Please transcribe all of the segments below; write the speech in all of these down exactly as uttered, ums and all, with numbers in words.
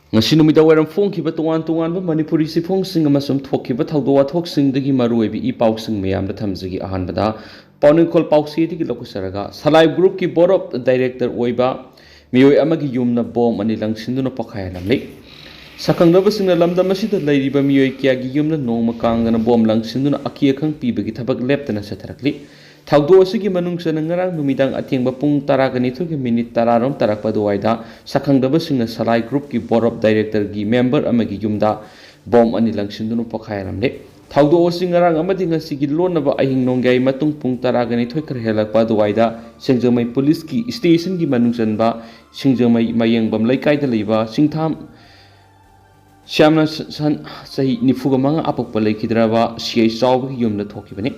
ꯉꯁꯤ ꯅꯨꯃꯤꯗꯥꯡ ꯋꯥꯏꯔꯝ ꯐꯣꯡꯈꯤꯕ ꯇꯣꯉꯥꯟ ꯇꯣꯉꯥꯟꯕ ꯃꯅꯤꯄꯨꯔꯤ ꯆꯦꯐꯣꯡꯁꯤꯡ ꯑꯃꯁꯨꯡ ꯊꯣꯛꯈꯤꯕ ꯊꯧꯗꯣꯛ ꯋꯥꯊꯣꯛꯁꯤꯡꯗꯒꯤ ꯃꯔꯨꯑꯣꯏꯕ ꯏ ꯄꯥꯎꯁꯤꯡ ꯃꯌꯥꯝꯗ ꯊꯝꯖꯒꯦ꯫ ꯑꯍꯥꯟꯕꯗ ꯄꯥꯎꯅꯤꯡꯈꯣꯜ ꯄꯥꯎꯆꯦꯗꯒꯤ ꯂꯧꯈꯠꯆꯔꯒ, ꯁꯂꯥꯏ ꯒ꯭ꯔꯨꯞꯀꯤ ꯕꯣꯔꯗ ꯑꯣꯐ ꯗꯥꯏꯔꯦꯛꯇꯔ ꯑꯣꯏꯕ ꯃꯤꯑꯣꯏ ꯑꯃꯒꯤ ꯌꯨꯝꯗ ꯕꯣꯝ ꯑꯅꯤ ꯂꯪꯁꯤꯟꯗꯨꯅ ꯄꯣꯈꯥꯏꯍꯜꯂꯝꯂꯤ꯫ ꯁꯛꯈꯪꯗꯕꯁꯤꯡꯅ ꯂꯝꯗꯝ ꯑꯁꯤꯗ ꯂꯩꯔꯤꯕ ꯃꯤꯑꯣꯏ ꯀꯌꯥꯒꯤ ꯌꯨꯝꯗ ꯅꯣꯡꯃ ꯀꯥꯡꯗꯅ ꯕꯣꯝ ꯂꯪꯁꯤꯟꯗꯨꯅ ꯑꯀꯤ ꯑꯈꯪ ꯄꯤꯕꯒꯤ ꯊꯕꯛ ꯂꯦꯞꯇꯅ ꯆꯠꯊꯔꯛꯂꯤ꯫ ꯊꯧꯗꯣꯛ ꯑꯁꯤꯒꯤ ꯃꯅꯨꯡ ꯆꯟꯅ ꯉꯔꯥꯡ ꯅꯨꯃꯤꯗꯥꯡ ꯑꯊꯦꯡꯕ ꯄꯨꯡ ꯇꯔꯥꯒ ꯅꯤꯊꯣꯏꯒ ꯃꯤꯅꯤꯠ ꯇꯔꯥꯔꯣꯝ ꯇꯥꯔꯛꯄ ꯑꯗꯨꯋꯥꯏꯗ ꯁꯛꯈꯪꯗꯕꯁꯤꯡꯅ ꯁꯂꯥꯏ ꯒ꯭ꯔꯨꯞꯀꯤ ꯕꯣꯔꯗ ꯑꯣꯐ ꯗꯥꯏꯔꯦꯛꯇꯔꯒꯤ ꯃꯦꯝꯕꯔ ꯑꯃꯒꯤ ꯌꯨꯝꯗ ꯕꯣꯝ ꯑꯅꯤ ꯂꯪꯁꯤꯟꯗꯨꯅ ꯄꯣꯈꯥꯏꯔꯝꯂꯦ꯫ ꯊꯧꯗꯣꯛ ꯑꯁꯤ ꯉꯔꯥꯡ ꯑꯃꯗꯤ ꯉꯁꯤꯒꯤ ꯂꯣꯟꯅꯕ ꯑꯍꯤꯡ ꯅꯣꯡꯌꯥꯏ ꯃꯇꯨꯡ ꯄꯨꯡ ꯇꯔꯥꯒ ꯅꯤꯊꯣꯏ ꯈꯔ ꯍꯦꯜꯂꯛꯄ ꯑꯗꯨꯋꯥꯏꯗ ꯁꯤꯡꯖꯃꯩ ꯄꯨꯂꯤꯁꯀꯤ ꯁ꯭ꯇꯦꯁꯟꯒꯤ ꯃꯅꯨꯡ ꯆꯟꯕ ꯁꯤꯡꯖꯃꯩ ꯃꯌꯦꯡꯕꯝ ꯂꯩꯀꯥꯏꯗ ꯂꯩꯕ ꯁꯤꯡꯊꯥꯝ ꯁ꯭ꯌꯥꯝꯅ ꯁꯟ ꯆꯍꯤ ꯅꯤꯐꯨꯒ ꯃꯉꯥ ꯑꯄꯣꯛꯄ ꯂꯩꯈꯤꯗ꯭ꯔꯕ ꯁꯤ ꯑꯥꯏ ꯆꯥꯎꯕꯒꯤ ꯌꯨꯝꯗ ꯊꯣꯛꯈꯤꯕꯅꯤ꯫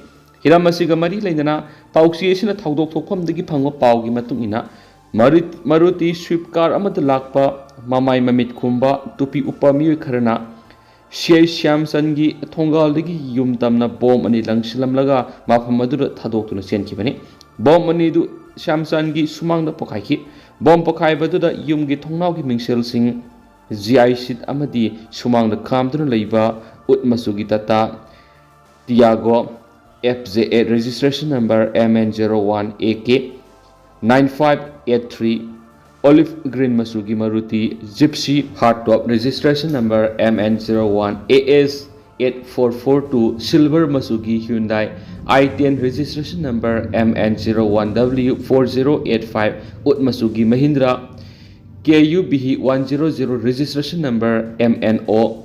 ꯍꯤꯔꯝ ꯑꯁꯤꯒ ꯃꯔꯤ ꯂꯩꯅꯅ ꯄꯥꯎꯆꯦ ꯑꯁꯤꯅ ꯊꯧꯗꯣꯛ ꯊꯣꯛꯐꯝꯗꯒꯤ ꯐꯪꯕ ꯄꯥꯎꯒꯤ ꯃꯇꯨꯡ ꯏꯟꯅ, ꯃꯔꯨ-, ꯃꯔꯨꯇꯤ ꯁ꯭ꯋꯤꯐ ꯀꯥꯔ ꯑꯃꯗ ꯂꯥꯛꯄ ꯃꯃꯥꯏ ꯃꯃꯤꯠ ꯈꯨꯝꯕ ꯇꯨꯄꯤ ꯎꯞꯄ ꯃꯤꯑꯣꯏ ꯈꯔꯅ ꯁꯤ ꯑꯥꯏ ꯁ꯭ꯌꯥꯝꯆꯟꯒꯤ ꯊꯣꯡꯒꯥꯜꯗꯒꯤ ꯌꯨꯝ ꯇꯝꯅ ꯕꯣꯝ ꯑꯅꯤ ꯂꯪꯁꯤꯜꯂꯝꯂꯒ ꯃꯐꯝ ꯑꯗꯨꯗ ꯊꯥꯗꯣꯛꯇꯨꯅ ꯆꯦꯟꯈꯤꯕꯅꯤ꯫ ꯕꯣꯝ ꯑꯅꯤꯗꯨ ꯁ꯭ꯌꯥꯝꯆꯟꯒꯤ ꯁꯨꯃꯥꯡꯗ ꯄꯣꯈꯥꯏꯈꯤ꯫ ꯕꯣꯝ ꯄꯣꯈꯥꯏꯕꯗꯨꯗ ꯌꯨꯝꯒꯤ ꯊꯣꯡꯅꯥꯎꯒꯤ ꯃꯤꯡꯁꯦꯜꯁꯤꯡ, ꯖꯤ ꯑꯥꯏ ꯁꯤꯠ ꯑꯃꯗꯤ ꯁꯨꯃꯥꯡꯗ ꯈꯥꯝꯗꯨꯅ ꯂꯩꯕ ꯎꯠ ꯃꯆꯨꯒꯤ Tata ꯇꯤꯌꯥꯒꯣ, F J eight registration number M N zero one A K nine five eight three, olive green ꯃꯆꯨꯒꯤ ꯃꯔꯨꯇꯤ gypsy heart top, registration number M N zero one A S eight four four two, silver ꯃꯆꯨꯒꯤ Hyundai I ten, registration number M N zero one W four zero eight five, ꯎꯠ ꯃꯆꯨꯒꯤ Mahindra K U V one zero zero, registration number M N O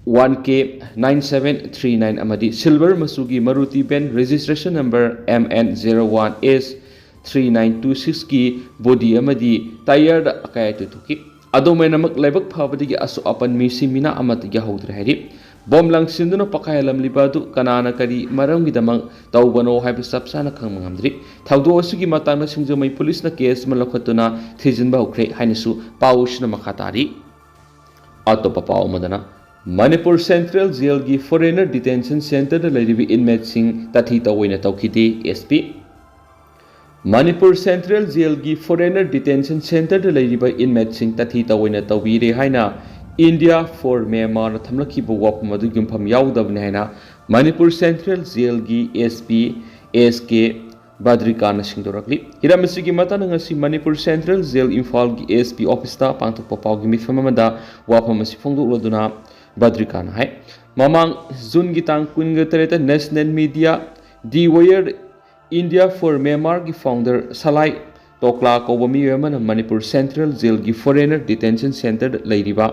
one K nine seven three nine ꯑꯃꯗꯤ silver ꯃꯆꯨꯒꯤ Maruti van, registration number M N zero one S three nine two six ꯀꯤ body ꯑꯃꯗꯤ tyre ꯗ ꯑꯀꯥꯏ ꯑꯇꯣꯏ ꯊꯣꯛꯈꯤ꯫ ꯑꯗꯨꯃꯥꯏꯅꯃꯛ ꯂꯥꯏꯕꯛ ꯐꯕꯗꯒꯤ ꯑꯁꯣꯛ ꯑꯄꯟ ꯃꯤꯁꯤ ꯃꯤꯅꯥ ꯑꯃꯠꯇ ꯌꯥꯎꯍꯧꯗ꯭ꯔꯦ ꯍꯥꯏꯔꯤ꯫ ꯕꯣꯝ ꯂꯪꯁꯤꯟꯗꯨꯅ ꯄꯣꯈꯥꯏꯍꯜꯂꯝꯂꯤꯕ ꯑꯗꯨ ꯀꯅꯥꯅ ꯀꯔꯤ ꯃꯔꯝꯒꯤꯗꯃꯛ ꯇꯧꯕꯅꯣ ꯍꯥꯏꯕ ꯆꯞ ꯆꯥꯅ ꯈꯪꯕ ꯉꯝꯗ꯭ꯔꯤ꯫ ꯊꯧꯗꯣꯛ ꯑꯁꯤꯒꯤ ꯃꯇꯥꯡꯗ ꯁꯤꯡꯖꯃꯩ ꯄꯨꯂꯤꯁꯅ case ꯑꯃ ꯂꯧꯈꯠꯇꯨꯅ ꯊꯤꯖꯤꯟꯕ ꯍꯧꯈ꯭ꯔꯦ ꯍꯥꯏꯅꯁꯨ ꯄꯥꯎ ꯑꯁꯤꯅ ꯃꯈꯥ ꯇꯥꯔꯤ꯫ ꯑꯇꯣꯞꯄ ꯄꯥꯎ ꯑꯃꯗꯅ, ꯃꯅꯤꯄꯨꯔ Central Jail ꯒꯤ foreigner detention centre ꯗ ꯂꯩꯔꯤꯕ inmate ꯁꯤꯡ ꯇꯥꯊꯤ ꯇꯧꯑꯣꯏꯅ ꯇꯧꯈꯤꯗꯦ, S P꯫ ꯃꯅꯤꯄꯨꯔ ꯁꯦꯟꯇ꯭ꯔꯦꯜ ꯖꯦꯜꯒꯤ ꯐꯣꯔꯦꯅꯔ ꯗꯤꯇꯦꯟꯁꯟ ꯁꯦꯟꯇꯔꯗ ꯂꯩꯔꯤꯕ ꯏꯟꯃꯦꯠꯁꯤꯡ ꯇꯥꯊꯤ ꯇꯧꯑꯣꯏꯅ ꯇꯧꯕꯤꯔꯦ ꯍꯥꯏꯅ ꯏꯟꯗꯤꯌꯥ ꯐꯣꯔ ꯃ꯭ꯌꯥꯟꯃꯥꯔꯅ ꯊꯝꯂꯛꯈꯤꯕ ꯋꯥꯐꯝ ꯑꯗꯨ ꯌꯨꯝꯐꯝ ꯌꯥꯎꯗꯕꯅꯤ ꯍꯥꯏꯅ Manipur central ꯖꯦꯜꯒꯤ S P S ꯀꯦ ꯕꯗ꯭ꯔꯤꯀꯥꯅ ꯁꯤꯡꯗꯣꯔꯛꯂꯤ꯫ ꯍꯤꯔꯝ ꯑꯁꯤꯒꯤ ꯃꯇꯥꯡꯗ ꯉꯁꯤ ꯃꯅꯤꯄꯨꯔ ꯁꯦꯟꯇ꯭ꯔꯦꯜ ꯖꯦꯜ ꯏꯝꯐꯥꯜꯒꯤ ꯑꯦꯁ ꯄꯤ ꯑꯣꯐꯤꯁꯇ ꯄꯥꯡꯊꯣꯛꯄ ꯄꯥꯎꯒꯤ ꯃꯤꯐꯝ ꯑꯃꯗ ꯋꯥꯐꯝ ꯑꯁꯤ ꯐꯣꯡꯗꯣꯛꯂꯗꯨꯅ ꯕꯗ꯭ꯔꯤꯀꯥꯅ ꯍꯥꯏ, ꯃꯃꯥꯡ ꯖꯨꯟꯒꯤ ꯇꯥꯡ ꯀꯨꯟꯒ ꯇꯔꯦꯠꯇ ꯅꯦꯁꯅꯦꯜ ꯃꯤꯗꯤꯌꯥ ꯗꯤ ꯋꯦꯌꯔ ꯏꯟꯗꯤꯌꯥ ꯐꯣꯔ ꯃ꯭ꯌꯥꯟꯃꯥꯔꯒꯤ ꯐꯥꯎꯟꯗꯔ ꯁꯂꯥꯏ ꯇꯣꯛꯂꯥ ꯀꯧꯕ ꯃꯤꯑꯣꯏ ꯑꯃꯅ ꯃꯅꯤꯄꯨꯔ ꯁꯦꯟꯇ꯭ꯔꯦꯜ ꯖꯦꯜꯒꯤ ꯐꯣꯔꯦꯅꯔ ꯗꯤꯇꯦꯟꯁꯟ ꯁꯦꯟꯇꯔꯗ ꯂꯩꯔꯤꯕ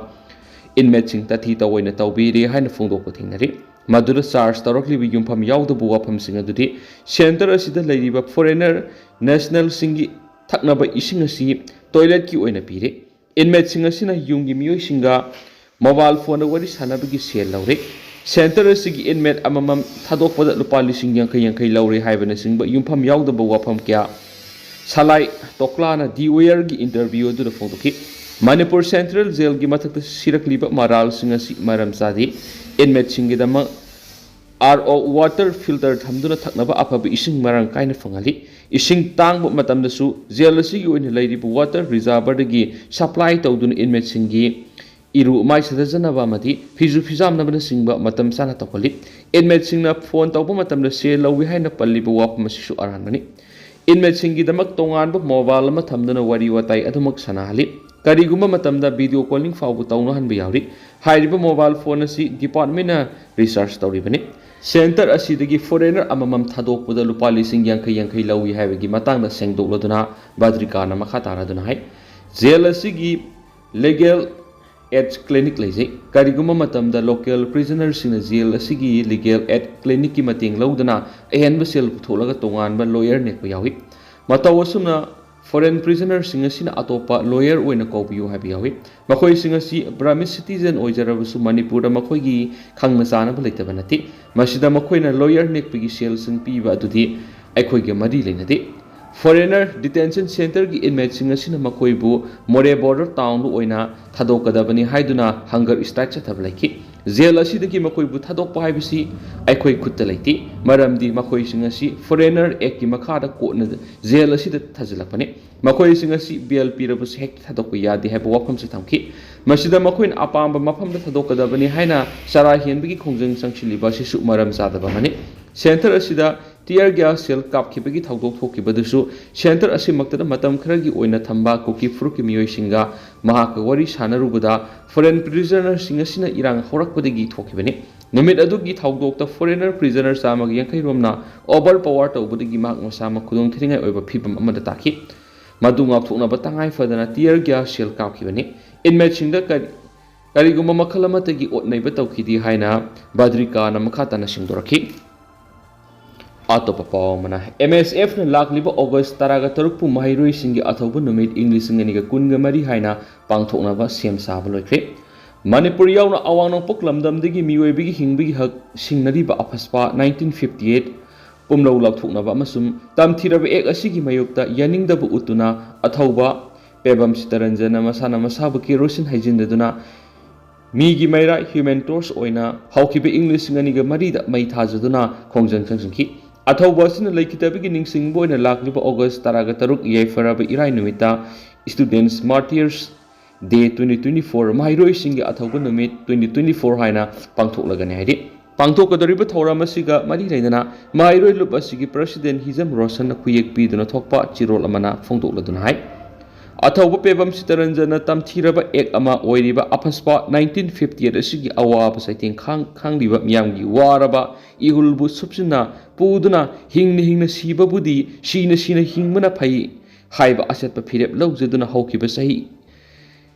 ꯏꯟꯃꯦꯠꯁꯤꯡ ꯇꯥꯊꯤ ꯇꯧꯑꯣꯏꯅ ꯇꯧꯕꯤꯔꯦ ꯍꯥꯏꯅ ꯐꯣꯡꯗꯣꯛꯄ ꯊꯦꯡꯅꯔꯤ꯫ ꯃꯗꯨꯗ ꯆꯥꯔꯖ ꯇꯧꯔꯛꯂꯤꯕ ꯌꯨꯝꯐꯝ ꯌꯥꯎꯗꯕ ꯋꯥꯐꯝꯁꯤꯡ ꯑꯗꯨꯗꯤ ꯁꯦꯟꯇꯔ ꯑꯁꯤꯗ ꯂꯩꯔꯤꯕ ꯐꯣꯔꯦꯅꯔ ꯅꯦꯁꯅꯦꯜꯁꯤꯡꯒꯤ ꯊꯛꯅꯕ ꯏꯁꯤꯡ ꯑꯁꯤ ꯇꯣꯏꯂꯦꯠꯀꯤ ꯑꯣꯏꯅ ꯄꯤꯔꯦ꯫ ꯏꯟꯃꯦꯠꯁꯤꯡ ꯑꯁꯤꯅ ꯌꯨꯝꯒꯤ ꯃꯤꯑꯣꯏꯁꯤꯡꯒ ꯃꯣꯕꯥꯏꯜ ꯐꯣꯟꯗ ꯋꯥꯔꯤ ꯁꯥꯟꯅꯕꯒꯤ ꯁꯦꯜ ꯂꯧꯔꯦ꯫ ꯁꯦꯟꯇꯔ ꯑꯁꯤꯒꯤ ꯏꯟꯃꯦꯠ ꯑꯃꯃꯝ ꯊꯥꯗꯣꯛꯄꯗ ꯂꯨꯄꯥ ꯂꯤꯁꯤꯡ ꯌꯥꯡꯈꯩ ꯌꯥꯡꯈꯩ ꯂꯧꯔꯦ ꯍꯥꯏꯕꯅꯆꯤꯡꯕ ꯌꯨꯝꯐꯝ ꯌꯥꯎꯗꯕ ꯋꯥꯐꯝ ꯀꯌꯥ ꯁꯂꯥꯏ ꯇꯣꯛꯂꯥꯅ ꯗꯤ ꯋꯦꯌꯔꯒꯤ ꯏꯟꯇꯔꯚ꯭ꯌꯨ ꯑꯗꯨꯗ ꯐꯣꯡꯗꯣꯛꯈꯤ꯫ ꯃꯅꯤꯄꯨꯔ ꯁꯦꯟꯇ꯭ꯔꯦꯜ ꯖꯦꯜꯒꯤ ꯃꯊꯛꯇ ꯁꯤꯔꯛꯂꯤꯕ ꯃꯔꯥꯜꯁꯤꯡ ꯑꯁꯤ ꯃꯔꯝ ꯆꯥꯗꯦ꯫ ꯏꯟꯃꯦꯠꯁꯤꯡꯒꯤꯗꯃꯛ ꯑꯥꯔ ꯑꯣ ꯋꯥꯇꯔ ꯐꯤꯜꯇꯔ ꯊꯝꯗꯨꯅ ꯊꯛꯅꯕ ꯑꯐꯕ ꯏꯁꯤꯡ ꯃꯔꯥꯡ ꯀꯥꯏꯅ ꯐꯪꯍꯜꯂꯤ꯫ ꯏꯁꯤꯡ ꯇꯥꯡꯕ ꯃꯇꯝꯗꯁꯨ ꯖꯦꯜ ꯑꯁꯤꯒꯤ ꯑꯣꯏꯅ ꯂꯩꯔꯤꯕ ꯋꯥꯇꯔ ꯔꯤꯖꯥꯔꯚꯔꯗꯒꯤ ꯁꯄ꯭ꯂꯥꯏ ꯇꯧꯗꯨꯅ ꯏꯟꯃꯦꯠꯁꯤꯡꯒꯤ ꯏꯔꯨ ꯃꯥꯏ ꯁꯦꯊꯖꯅꯕ ꯑꯃꯗꯤ ꯐꯤꯁꯨ ꯐꯤꯖꯥꯝꯅꯕꯅꯆꯤꯡꯕ ꯃꯇꯝ ꯆꯥꯅ ꯇꯧꯍꯜꯂꯤ꯫ ꯏꯟꯃꯦꯠꯁꯤꯡꯅ ꯐꯣꯟ ꯇꯧꯕ ꯃꯇꯝꯗ ꯁꯦꯜ ꯂꯧꯏ ꯍꯥꯏꯅ ꯄꯜꯂꯤꯕ ꯋꯥꯐꯝ ꯑꯁꯤꯁꯨ ꯑꯔꯥꯟꯕꯅꯤ꯫ ꯏꯟꯃꯦꯠꯁꯤꯡꯒꯤꯗꯃꯛ ꯇꯣꯉꯥꯟꯕ ꯃꯣꯕꯥꯏꯜ ꯑꯃ ꯊꯝꯗꯨꯅ ꯋꯥꯔꯤ ꯋꯥꯇꯥꯏ ꯑꯗꯨꯃꯛ ꯁꯥꯟꯅꯍꯜꯂꯤ꯫ ꯀꯔꯤꯒꯨꯝꯕ ꯃꯇꯝꯗ ꯚꯤꯗꯤꯑꯣ ꯀꯣꯂꯤꯡ ꯐꯥꯎꯕ ꯇꯧꯅꯍꯟꯕ ꯌꯥꯎꯔꯤ꯫ ꯍꯥꯏꯔꯤꯕ ꯃꯣꯕꯥꯏꯜ ꯐꯣꯟ ꯑꯁꯤ ꯗꯤꯄꯥꯔꯠꯃꯦꯟꯅ ꯔꯤꯁꯥꯔꯆ ꯇꯧꯔꯤꯕꯅꯤ꯫ ꯁꯦꯟꯇꯔ ꯑꯁꯤꯗꯒꯤ ꯐꯣꯔꯦꯅꯔ ꯑꯃꯃꯝ ꯊꯥꯗꯣꯛꯄꯗ ꯂꯨꯄꯥ ꯂꯤꯁꯤꯡ ꯌꯥꯡꯈꯩ ꯌꯥꯡꯈꯩ ꯂꯧꯏ ꯍꯥꯏꯕꯒꯤ ꯃꯇꯥꯡꯗ ꯁꯦꯡꯗꯣꯛꯂꯗꯨꯅ ꯕꯗ꯭ꯔꯤꯀꯥꯅ ꯃꯈꯥ ꯇꯥꯅ ꯑꯗꯨꯅ ꯍꯥꯏ, ꯖꯦꯜ ꯑꯁꯤꯒꯤ ꯂꯤꯒꯦꯜ ꯑꯦꯗ ꯀ꯭ꯂꯤꯅꯤꯛ ꯂꯩꯖꯩ꯫ ꯀꯔꯤꯒꯨꯝꯕ ꯃꯇꯝꯗ ꯂꯣꯀꯦꯜ ꯄ꯭ꯔꯤꯖꯅꯔꯁꯤꯡꯅ ꯖꯦꯜ ꯑꯁꯤꯒꯤ ꯂꯤꯒꯦꯜ ꯑꯦꯗ ꯀ꯭ꯂꯤꯅꯤꯛꯀꯤ ꯃꯇꯦꯡ ꯂꯧꯗꯨꯅ ꯑꯍꯦꯟꯕ ꯁꯦꯜ ꯄꯨꯊꯣꯛꯂꯒ ꯇꯣꯉꯥꯟꯕ ꯂꯣꯌꯔ ꯅꯦꯛꯄ ꯌꯥꯎꯏ꯫ ꯃꯇꯧ ꯑꯁꯨꯝꯅ ꯐꯣꯔꯦꯟ ꯄ꯭ꯔꯤꯖꯅꯔꯁꯤꯡ ꯑꯁꯤꯅ ꯑꯇꯣꯞꯄ ꯂꯣꯌꯔ ꯑꯣꯏꯅ ꯀꯧꯕꯤꯌꯨ ꯍꯥꯏꯕ ꯌꯥꯎꯏ꯫ ꯃꯈꯣꯏꯁꯤꯡ ꯑꯁꯤ ꯕ꯭ꯔꯥꯃꯤꯁ ꯁꯤꯇꯤꯖꯦꯟ ꯑꯣꯏꯖꯔꯕꯁꯨ ꯃꯅꯤꯄꯨꯔꯗ ꯃꯈꯣꯏꯒꯤ ꯈꯪꯅ ꯆꯥꯟꯅꯕ ꯂꯩꯇꯕ ꯅꯠꯇꯦ꯫ ꯃꯁꯤꯗ ꯃꯈꯣꯏꯅ ꯂꯣꯌꯔ ꯅꯦꯛꯄꯒꯤ ꯁꯦꯜꯁꯤꯡ ꯄꯤꯕ ꯑꯗꯨꯗꯤ ꯑꯩꯈꯣꯏꯒ ꯃꯔꯤ ꯂꯩꯅꯗꯦ꯫ ꯐꯣꯔꯦꯅꯔ ꯗꯤꯇꯦꯟꯁꯟ ꯁꯦꯟꯇꯔꯒꯤ ꯏꯟꯃꯦꯠꯁꯤꯡ ꯑꯁꯤꯅ ꯃꯈꯣꯏꯕꯨ ꯃꯣꯔꯦ ꯕꯣꯔꯗꯔ ꯇꯥꯎꯟꯗ ꯑꯣꯏꯅ ꯊꯥꯗꯣꯛꯀꯗꯕꯅꯤ ꯍꯥꯏꯗꯨꯅ ꯍꯪꯒꯔ ꯁ꯭ꯇ꯭ꯔꯥꯏꯛ ꯆꯠꯊꯕ ꯂꯩꯈꯤ꯫ ꯖꯦꯜ ꯑꯁꯤꯗꯒꯤ ꯃꯈꯣꯏꯕꯨ ꯊꯥꯗꯣꯛꯄ ꯍꯥꯏꯕꯁꯤ ꯑꯩꯈꯣꯏ ꯈꯨꯠꯇ ꯂꯩꯇꯦ, ꯃꯔꯝꯗꯤ ꯃꯈꯣꯏꯁꯤꯡ ꯑꯁꯤ Foreigner Actꯀꯤ ꯃꯈꯥꯗ ꯀꯣꯔꯠꯅ ꯖꯦꯜ ꯑꯁꯤꯗ ꯊꯥꯖꯤꯜꯂꯛꯄꯅꯤ꯫ ꯃꯈꯣꯏꯁꯤꯡ ꯑꯁꯤ ꯕꯦꯜ ꯄꯤꯔꯕꯁꯨ ꯍꯦꯛꯇ ꯊꯥꯗꯣꯛꯄ ꯌꯥꯗꯦ ꯍꯥꯏꯕ ꯋꯥꯐꯝꯁꯨ ꯊꯝꯈꯤ꯫ ꯃꯁꯤꯗ ꯃꯈꯣꯏꯅ ꯑꯄꯥꯝꯕ ꯃꯐꯝꯗ ꯊꯥꯗꯣꯛꯀꯗꯕꯅꯤ ꯍꯥꯏꯅ ꯆꯔꯥ ꯍꯦꯟꯕꯒꯤ ꯈꯣꯡꯖꯪ ꯆꯪꯁꯤꯜꯂꯤꯕ ꯑꯁꯤꯁꯨ ꯃꯔꯝ ꯆꯥꯗꯕ ꯑꯃꯅꯤ꯫ Centre ꯑꯁꯤꯗ tear gas shell ꯀꯥꯞꯈꯤꯕꯒꯤ ꯊꯧꯗꯣꯛ ꯊꯣꯛꯈꯤꯕꯗꯨꯁꯨ Centre ꯑꯁꯤꯃꯛꯇꯗ ꯃꯇꯝ ꯈꯔꯒꯤ ꯑꯣꯏꯅ ꯊꯝꯕ ꯀꯨꯀꯤ ꯐꯨꯔꯨꯞꯀꯤ ꯃꯤꯑꯣꯏꯁꯤꯡꯒ ꯃꯍꯥꯛꯀ ꯋꯥꯔꯤ ꯁꯥꯟꯅꯔꯨꯕꯗ Foreign Prisonerꯁꯤꯡ ꯑꯁꯤꯅ ꯏꯔꯥꯡ ꯍꯧꯔꯛꯄꯗꯒꯤ ꯊꯣꯛꯈꯤꯕꯅꯤ꯫ ꯅꯨꯃꯤꯠ ꯑꯗꯨꯒꯤ ꯊꯧꯗꯣꯛꯇ Foreigner Prisoner ꯆꯥꯝꯃꯒ ꯌꯥꯡꯈꯩ ꯔꯣꯝꯅ overpower ꯇꯧꯕꯗꯒꯤ ꯃꯍꯥꯛ ꯃꯁꯥꯃꯛ ꯈꯨꯗꯣꯡ ꯊꯤꯅꯤꯡꯉꯥꯏ ꯑꯣꯏꯕ ꯐꯤꯚꯝ ꯑꯃꯗ ꯇꯥꯈꯤ꯫ ꯃꯗꯨ ꯉꯥꯛꯊꯣꯛꯅꯕ ꯇꯉꯥꯏ ꯐꯗꯅ tear gas shell ꯀꯥꯞꯈꯤꯕꯅꯤ꯫ Inmateꯁꯤꯡꯗ ꯀꯔꯤ-, ꯀꯔꯤꯒꯨꯝꯕ ꯃꯈꯜ ꯑꯃꯠꯇꯒꯤ ꯑꯣꯠ ꯅꯩꯕ ꯇꯧꯈꯤꯗꯦ ꯍꯥꯏꯅ ꯕꯗ꯭ꯔꯤꯀꯥꯅ ꯃꯈꯥ ꯇꯥꯅ ꯁꯦꯡꯗꯣꯔꯛꯈꯤ꯫ ꯑꯇꯣꯞꯄ ꯄꯥꯎ ꯑꯃꯅ, MSFꯅ ꯂꯥꯛꯂꯤꯕ August ꯇꯔꯥꯒ ꯇꯔꯨꯛꯄꯨ ꯃꯍꯩꯔꯣꯏꯁꯤꯡꯒꯤ ꯑꯊꯧꯕ ꯅꯨꯃꯤꯠ ꯏꯪ ꯂꯤꯁꯤꯡ ꯑꯅꯤꯒ ꯀꯨꯟꯒ ꯃꯔꯤ ꯍꯥꯏꯅ ꯄꯥꯡꯊꯣꯛꯅꯕ ꯁꯦꯝ ꯁꯥꯕ ꯂꯣꯏꯈ꯭ꯔꯦ꯫ ꯃꯅꯤꯄꯨꯔ ꯌꯥꯎꯅ ꯑꯋꯥꯡ ꯅꯣꯡꯄꯣꯛ ꯂꯝꯗꯝꯗꯒꯤ ꯃꯤꯑꯣꯏꯕꯒꯤ ꯍꯤꯡꯕꯒꯤ ꯍꯛ ꯁꯤꯡꯅꯔꯤꯕ ꯑꯐꯁꯄꯥ nineteen fifty eight ꯄꯨꯝꯂꯧ ꯂꯥꯎꯊꯣꯛꯅꯕ ꯑꯃꯁꯨꯡ ꯇꯝꯊꯤꯔꯕ Act ꯑꯁꯤꯒꯤ ꯃꯥꯌꯣꯛꯇ ꯌꯥꯅꯤꯡꯗꯕ ꯎꯠꯇꯨꯅ ꯑꯊꯧꯕ ꯄꯦꯕꯝ ꯁꯤꯇꯔꯟꯖꯟꯅ ꯃꯁꯥꯅ ꯃꯁꯥꯕꯨ ꯀꯦꯔꯣꯁꯤꯟ ꯍꯩꯖꯤꯟꯅꯗꯨꯅ ꯃꯤꯒꯤ ꯃꯩꯔꯥ, human torch, ꯑꯣꯏꯅ ꯍꯧꯈꯤꯕ ꯏꯪ ꯂꯤꯁꯤꯡ ꯑꯅꯤꯒ ꯃꯔꯤꯗ ꯃꯩ ꯊꯥꯖꯗꯨꯅ ꯈꯣꯡꯖꯪ ꯆꯪꯁꯤꯟꯈꯤ꯫ ꯑꯊꯧꯕ ꯑꯁꯤꯅ ꯂꯩꯈꯤꯗꯕꯒꯤ ꯅꯤꯡꯁꯤꯡꯕ ꯑꯣꯏꯅ ꯂꯥꯛꯂꯤꯕ August ꯇꯔꯥꯒ ꯇꯔꯨꯛ ꯌꯥꯏꯐꯔꯕ ꯏꯔꯥꯏ ꯅꯨꯃꯤꯠꯇ Students Martyrs Day twenty twenty-four, ꯃꯍꯩꯔꯣꯏꯁꯤꯡꯒꯤ ꯑꯊꯧꯕ ꯅꯨꯃꯤꯠ twenty twenty-four ꯍꯥꯏꯅ ꯄꯥꯡꯊꯣꯛꯂꯒꯅꯤ ꯍꯥꯏꯔꯤ꯫ ꯄꯥꯡꯊꯣꯛꯀꯗꯧꯔꯤꯕ ꯊꯧꯔꯝ ꯑꯁꯤꯒ ꯃꯔꯤ ꯂꯩꯅꯅ ꯃꯍꯩꯔꯣꯏ ꯂꯨꯞ ꯑꯁꯤꯒꯤ President ꯍꯤꯖꯝ ꯔꯣꯁꯟꯅ ꯈꯨꯌꯦꯛ ꯄꯤꯗꯨꯅ ꯊꯣꯛꯄ ꯆꯤꯔꯣꯜ ꯑꯃꯅ ꯐꯣꯡꯗꯣꯛꯂꯗꯨꯅ ꯍꯥꯏ, ꯑꯊꯧꯕ ꯄꯦꯕꯝ ꯁꯤꯇꯔꯟꯖꯟꯅ ꯇꯝꯊꯤꯔꯕ Act ꯑꯃ ꯑꯣꯏꯔꯤꯕ ꯑꯐꯁꯄꯥ nineteen fifty eight ꯑꯁꯤꯒꯤ ꯑꯋꯥꯕ ꯆꯩꯊꯦꯡ ꯈꯥꯡ-, ꯈꯥꯡꯂꯤꯕ ꯃꯤꯌꯥꯝꯒꯤ ꯋꯥꯔꯕ ꯏꯍꯨꯜꯕꯨ ꯁꯨꯞꯆꯤꯟꯅ ꯄꯨꯗꯨꯅ ꯍꯤꯡꯅ ꯍꯤꯡꯅ ꯁꯤꯕꯕꯨꯗꯤ ꯁꯤꯅ ꯁꯤꯅ ꯍꯤꯡꯕꯅ ꯐꯩ ꯍꯥꯏꯕ ꯑꯆꯦꯠꯄ ꯐꯤꯔꯦꯞ ꯂꯧꯖꯗꯨꯅ ꯍꯧꯈꯤꯕ ꯆꯍꯤ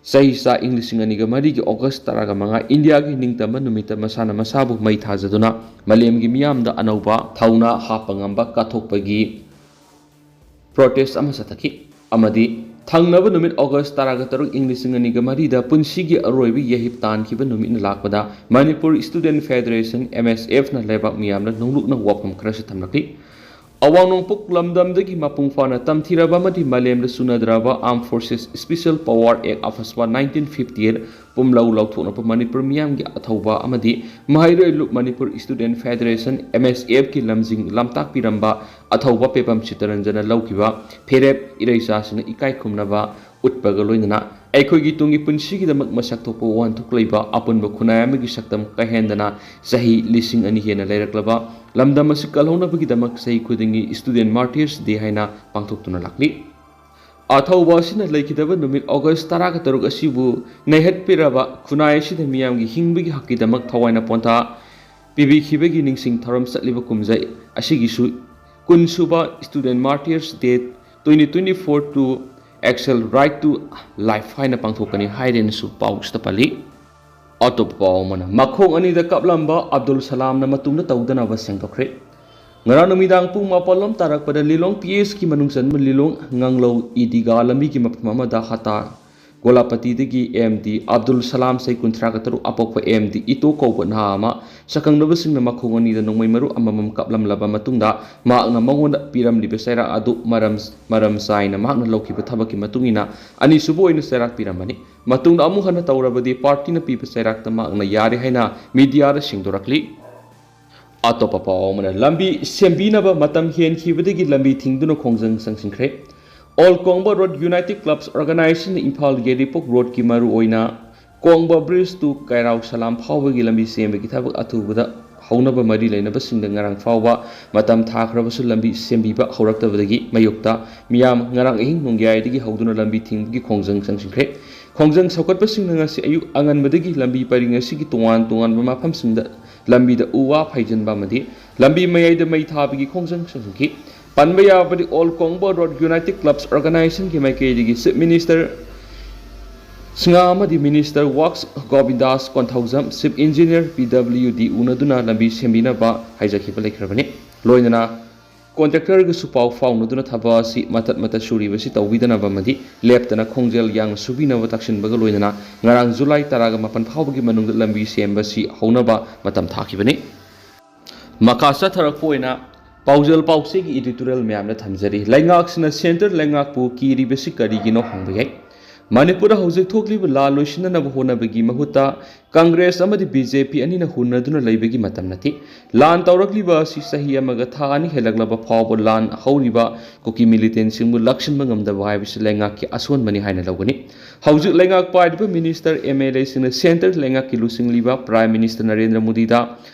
ꯆꯍꯤ ꯆꯥ ꯏꯪ ꯂꯤꯁꯤꯡ ꯑꯅꯤꯒ ꯃꯔꯤꯒꯤ August ꯇꯔꯥꯒ ꯃꯉꯥ ꯏꯟꯗꯤꯌꯥꯒꯤ ꯅꯤꯡꯇꯝꯕ ꯅꯨꯃꯤꯠꯇ ꯃꯁꯥꯅ ꯃꯁꯥꯕꯨ ꯃꯩ ꯊꯥꯖꯗꯨꯅ ꯃꯥꯂꯦꯝꯒꯤ ꯃꯤꯌꯥꯝꯗ ꯑꯅꯧꯕ ꯊꯧꯅꯥ ꯍꯥꯞꯄ ꯉꯝꯕ ꯀꯠꯊꯣꯛꯄꯒꯤ protest ꯑꯃ ꯆꯠꯊꯈꯤ꯫ ꯑꯃꯗꯤ ꯊꯪꯅꯕ ꯅꯨꯃꯤꯠ August ꯇꯔꯥꯒ ꯇꯔꯨꯛ ꯏꯪ ꯂꯤꯁꯤꯡ ꯑꯅꯤꯒ ꯃꯔꯤꯗ ꯄꯨꯟꯁꯤꯒꯤ ꯑꯔꯣꯏꯕ ꯌꯥꯍꯤꯞ ꯇꯥꯟꯈꯤꯕ ꯅꯨꯃꯤꯠꯅ ꯂꯥꯛꯄꯗ ꯃꯅꯤꯄꯨꯔ Student FederationMSFꯅ ꯂꯩꯕꯥꯛ ꯃꯤꯌꯥꯝꯅ ꯅꯣꯡꯂꯨꯛꯅ ꯋꯥꯐꯝ ꯈꯔꯁꯨ ꯊꯝꯂꯛꯂꯤ꯫ ꯑꯋꯥꯡ ꯅꯣꯡꯄꯣꯛ ꯂꯝꯗꯝꯗꯒꯤ ꯃꯄꯨꯡ ꯐꯥꯅ ꯇꯝꯊꯤꯔꯕ ꯑꯃꯗꯤ ꯃꯥꯂꯦꯝꯗ ꯆꯨꯅꯗ꯭ꯔꯕ Armed Forces Special Power Act of nineteen fifty eight ꯄꯨꯝꯂꯧ ꯂꯧꯊꯣꯛꯅꯕ ꯃꯅꯤꯄꯨꯔ ꯃꯤꯌꯥꯝꯒꯤ ꯑꯊꯧꯕ ꯑꯃꯗꯤ ꯃꯍꯩꯔꯣꯏ ꯂꯨꯞ Manipur Student Federation, M S F ꯀꯤ ꯂꯝꯖꯤꯡ ꯂꯝꯇꯥꯛꯄꯤꯔꯝꯕ ꯑꯊꯧꯕ ꯄꯦꯄꯝ ꯆꯤꯠꯇꯔꯟꯖꯅ ꯂꯧꯈꯤꯕ ꯐꯤꯔꯦꯞ ꯏꯔꯩꯆꯥꯁꯤꯡꯅ ꯏꯀꯥꯏ ꯈꯨꯝꯅꯕ ꯎꯠꯄꯒ ꯂꯣꯏꯅꯅ ꯑꯩꯈꯣꯏꯒꯤ ꯇꯨꯡꯒꯤ ꯄꯨꯟꯁꯤꯒꯤꯗꯃꯛ ꯃꯁꯛ ꯊꯣꯛꯄ ꯋꯥꯍꯟꯊꯣꯛ ꯂꯩꯕ ꯑꯄꯨꯟꯕ ꯈꯨꯟꯅꯥꯏ ꯑꯃꯒꯤ ꯁꯛꯇꯝ ꯀꯥꯏꯍꯦꯟꯗꯅ ꯆꯍꯤ ꯂꯤꯁꯤꯡ ꯑꯅꯤ ꯍꯦꯟꯅ ꯂꯩꯔꯛꯂꯕ ꯂꯝꯗꯝ ꯑꯁꯤ ꯀꯜꯍꯧꯅꯕꯒꯤꯗꯃꯛ ꯆꯍꯤ ꯈꯨꯗꯤꯡꯒꯤ Student Martyrs Day ꯍꯥꯏꯅ ꯄꯥꯡꯊꯣꯛꯇꯨꯅ ꯂꯥꯛꯂꯤ꯫ ꯑꯊꯧꯕ ꯑꯁꯤꯅ ꯂꯩꯈꯤꯗꯕ ꯅꯨꯃꯤꯠ August ꯇꯔꯥꯒ ꯇꯔꯨꯛ ꯑꯁꯤꯕꯨ ꯅꯩꯍꯠꯄꯤꯔꯕ ꯈꯨꯟꯅꯥꯏ ꯑꯁꯤꯗ ꯃꯤꯌꯥꯝꯒꯤ ꯍꯤꯡꯕꯒꯤ ꯍꯛꯀꯤꯗꯃꯛ ꯊꯋꯥꯏꯅ ꯄꯣꯟꯊꯥ ꯄꯤꯕꯤꯈꯤꯕꯒꯤ ꯅꯤꯡꯁꯤꯡ ꯊꯧꯔꯝ ꯆꯠꯂꯤꯕ ꯀꯨꯝꯖꯩ ꯑꯁꯤꯒꯤꯁꯨ ꯀꯨꯟꯁꯨꯕ Student Martyrs Day twenty twenty-four to Action Right to Life ꯍꯥꯏꯅ ꯄꯥꯡꯊꯣꯛꯀꯅꯤ ꯍꯥꯏꯔꯦꯅꯁꯨ ꯄꯥꯎꯁꯤꯗ ꯄꯜꯂꯤ꯫ ꯑꯇꯣꯞꯄ ꯄꯥꯎ ꯑꯃꯅ, ꯃꯈꯣꯡ ꯑꯅꯤꯗ ꯀꯥꯞꯂꯝꯕ ꯑꯕꯗꯨꯜ ꯁꯂꯥꯝꯅ ꯃꯇꯨꯡꯗ ꯇꯧꯗꯅꯕ ꯁꯦꯡꯗꯣꯛꯈ꯭ꯔꯦ꯫ ꯉꯔꯥꯡ ꯅꯨꯃꯤꯗꯥꯡ ꯄꯨꯡ ꯃꯥꯄꯜ ꯂꯣꯝ ꯇꯥꯔꯛꯄꯗ ꯂꯤꯂꯣꯡ P H ꯀꯤ ꯃꯅꯨꯡ ꯆꯟꯕ ꯂꯤꯂꯣꯡ ꯉꯥꯡꯂꯧ ꯏꯗꯤꯒꯥ ꯂꯝꯕꯤꯒꯤ ꯃꯐꯝ ꯑꯃꯗ ꯍꯇꯥ ꯒꯣꯂꯥꯄꯇꯤꯗꯒꯤ M D ꯑꯕꯗꯨꯜ ꯁꯂꯥꯝ, ꯆꯍꯤ ꯀꯨꯟꯊ꯭ꯔꯥꯒ ꯇꯔꯨꯛ, ꯑꯄꯣꯛꯄ M D ꯏꯇꯣ ꯀꯧꯕ ꯅꯍꯥ ꯑꯃ ꯁꯛꯈꯪꯅꯕꯁꯤꯡꯅ ꯃꯈꯣꯡ ꯑꯅꯤꯗ ꯅꯣꯡꯃꯩ ꯃꯔꯨ ꯑꯃꯃꯝ ꯀꯥꯞꯂꯝꯂꯕ ꯃꯇꯨꯡꯗ ꯃꯍꯥꯛꯅ ꯃꯉꯣꯟꯗ ꯄꯤꯔꯝꯂꯤꯕ ꯆꯩꯔꯥꯛ ꯑꯗꯨ ꯃꯔꯝ, ꯃꯔꯝ ꯆꯥꯏꯅ ꯃꯍꯥꯛꯅ ꯂꯧꯈꯤꯕ ꯊꯕꯛꯀꯤ ꯃꯇꯨꯡ ꯏꯟꯅ ꯑꯅꯤꯁꯨꯕ ꯑꯣꯏꯅ ꯆꯩꯔꯥꯛ ꯄꯤꯔꯝꯕꯅꯤ꯫ ꯃꯇꯨꯡꯗ ꯑꯃꯨꯛ ꯍꯟꯅ ꯇꯧꯔꯕꯗꯤ ꯄꯥꯔꯇꯤꯅ ꯄꯤꯕ ꯆꯩꯔꯥꯛꯇ ꯃꯍꯥꯛꯅ ꯌꯥꯔꯦ ꯍꯥꯏꯅ ꯃꯤꯗꯤꯌꯥꯗ ꯁꯦꯡꯗꯣꯔꯛꯂꯤ꯫ ꯑꯇꯣꯞꯄ ꯄꯥꯎ ꯑꯃꯅ, ꯂꯝꯕꯤ ꯁꯦꯝꯕꯤꯅꯕ ꯃꯇꯝ ꯍꯦꯟꯈꯤꯕꯗꯒꯤ ꯂꯝꯕꯤ ꯊꯤꯡꯗꯨꯅ ꯈꯣꯡꯖꯪ ꯆꯪꯁꯤꯟꯈ꯭ꯔꯦ꯫ All Kongba Road United Clubs Organization Imphal ꯌꯥꯏꯔꯤꯄꯣꯛ ꯔꯣꯗꯀꯤ ꯃꯔꯨ ꯑꯣꯏꯅ ꯀꯣꯡꯕ Bridge to ꯀꯩꯔꯥꯎ ꯁꯂꯥꯝ ꯐꯥꯎꯕꯒꯤ ꯂꯝꯕꯤ ꯁꯦꯝꯕꯒꯤ ꯊꯕꯛ ꯑꯊꯨꯕꯗ ꯍꯧꯅꯕ ꯃꯔꯤ ꯂꯩꯅꯕꯁꯤꯡꯗ ꯉꯔꯥꯡ ꯐꯥꯎꯕ ꯃꯇꯝ ꯊꯥꯈ꯭ꯔꯕꯁꯨ ꯂꯝꯕꯤ ꯁꯦꯝꯕꯤꯕ ꯍꯧꯔꯛꯇꯕꯗꯒꯤ ꯃꯥꯌꯣꯛꯇ ꯃꯤꯌꯥꯝ ꯉꯔꯥꯡ ꯑꯍꯤꯡ ꯅꯣꯡꯌꯥꯏꯗꯒꯤ ꯍꯧꯗꯨꯅ ꯂꯝꯕꯤ ꯊꯤꯡꯕꯒꯤ ꯈꯣꯡꯖꯪ ꯆꯪꯁꯤꯟꯈ꯭ꯔꯦ꯫ ꯈꯣꯡꯖꯪ ꯁꯧꯒꯠꯄꯁꯤꯡꯅ ꯉꯁꯤ ꯑꯌꯨꯛ ꯑꯉꯟꯕꯗꯒꯤ ꯂꯝꯕꯤ ꯄꯔꯤꯡ ꯑꯁꯤꯒꯤ ꯇꯣꯉꯥꯟ ꯇꯣꯉꯥꯟꯕ ꯃꯐꯝꯁꯤꯡꯗ ꯂꯝꯕꯤꯗ ꯎ ꯋꯥ ꯐꯩꯖꯤꯟꯕ ꯑꯃꯗꯤ ꯂꯝꯕꯤ ꯃꯌꯥꯏꯗ ꯃꯩ ꯊꯥꯕꯒꯤ ꯈꯣꯡꯖꯪ ꯆꯪꯁꯤꯟꯈꯤ꯫ ꯄꯟꯕ ꯌꯥꯕꯗꯤ, All Kongba Road United Clubs Organization ꯒꯤ ꯃꯥꯏꯀꯩꯗꯒꯤ Chief Minister ꯁꯤꯡꯍ ꯑꯃꯗꯤ Minister Works ꯒꯣꯕꯤꯟꯗꯥꯁ Konthoujam, Chief Engineer P W D ꯎꯅꯗꯨꯅ ꯂꯝꯕꯤ ꯁꯦꯝꯕꯤꯅꯕ ꯍꯥꯏꯖꯈꯤꯕ ꯂꯩꯈ꯭ꯔꯕꯅꯤ꯫ ꯂꯣꯏꯅꯅ contractor ꯒꯁꯨ ꯄꯥꯎ ꯐꯥꯎꯅꯗꯨꯅ ꯊꯕꯛ ꯑꯁꯤ ꯃꯇꯠ ꯃꯇꯠ ꯁꯨꯔꯤꯕꯁꯤ ꯇꯧꯕꯤꯗꯅꯕ ꯑꯃꯗꯤ ꯂꯦꯞꯇꯅ ꯈꯣꯡꯖꯦꯜ ꯌꯥꯡꯅ ꯁꯨꯕꯤꯅꯕ ꯇꯥꯛꯁꯤꯟꯕꯒ ꯂꯣꯏꯅꯅ ꯉꯔꯥꯡ ꯖꯨꯂꯥꯏ ꯇꯔꯥꯒ ꯃꯥꯄꯟ ꯐꯥꯎꯕꯒꯤ ꯃꯅꯨꯡꯗ ꯂꯝꯕꯤ ꯁꯦꯝꯕꯁꯤ ꯍꯧꯅꯕ ꯃꯇꯝ ꯊꯥꯈꯤꯕꯅꯤ꯫ ꯃꯈꯥ ꯆꯠꯊꯔꯛꯄ ꯑꯣꯏꯅ ꯄꯥꯎꯖꯦꯜ ꯄꯥꯎꯆꯦꯒꯤ editorial ꯃꯌꯥꯝꯗ ꯊꯝꯖꯔꯤ꯫ ꯂꯩꯉꯥꯛꯁꯤꯅ centre ꯂꯩꯉꯥꯛꯄꯨ ꯀꯤꯔꯤꯕꯁꯤ ꯀꯔꯤꯒꯤꯅꯣ ꯍꯪꯕ ꯌꯥꯏ꯫ ꯃꯅꯤꯄꯨꯔꯗ ꯍꯧꯖꯤꯛ ꯊꯣꯛꯂꯤꯕ ꯂꯥꯟ ꯂꯣꯏꯁꯤꯟꯅꯅꯕ ꯍꯣꯠꯅꯕꯒꯤ ꯃꯍꯨꯠꯇ ꯀꯪꯒ꯭ꯔꯦꯁ ꯑꯃꯗꯤ ꯕꯤ ꯖꯦ ꯄꯤ ꯑꯅꯤꯅ ꯍꯨꯟꯅꯗꯨꯅ ꯂꯩꯕꯒꯤ ꯃꯇꯝ ꯅꯠꯇꯦ꯫ ꯂꯥꯟ ꯇꯧꯔꯛꯂꯤꯕ ꯑꯁꯤ ꯆꯍꯤ ꯑꯃꯒ ꯊꯥ ꯑꯅꯤ ꯍꯦꯜꯂꯛꯂꯕ ꯐꯥꯎꯕ ꯂꯥꯟ ꯍꯧꯔꯤꯕ ꯀꯨꯀꯤ militantꯁꯤꯡꯕꯨ ꯂꯥꯛꯁꯤꯟꯕ ꯉꯝꯗꯕ ꯍꯥꯏꯕꯁꯤ ꯂꯩꯉꯥꯛꯀꯤ ꯑꯁꯣꯟꯕꯅꯤ ꯍꯥꯏꯅ ꯂꯧꯒꯅꯤ꯫ ꯍꯧꯖꯤꯛ ꯂꯩꯉꯥꯛ ꯄꯥꯏꯔꯤꯕ minister, M L Aꯁꯤꯡꯅ centre ꯂꯩꯉꯥꯛꯀꯤ ꯂꯨꯆꯤꯡꯂꯤꯕ Prime Minister ꯅꯔꯦꯟꯗ꯭ꯔ ꯃꯣꯗꯤꯗ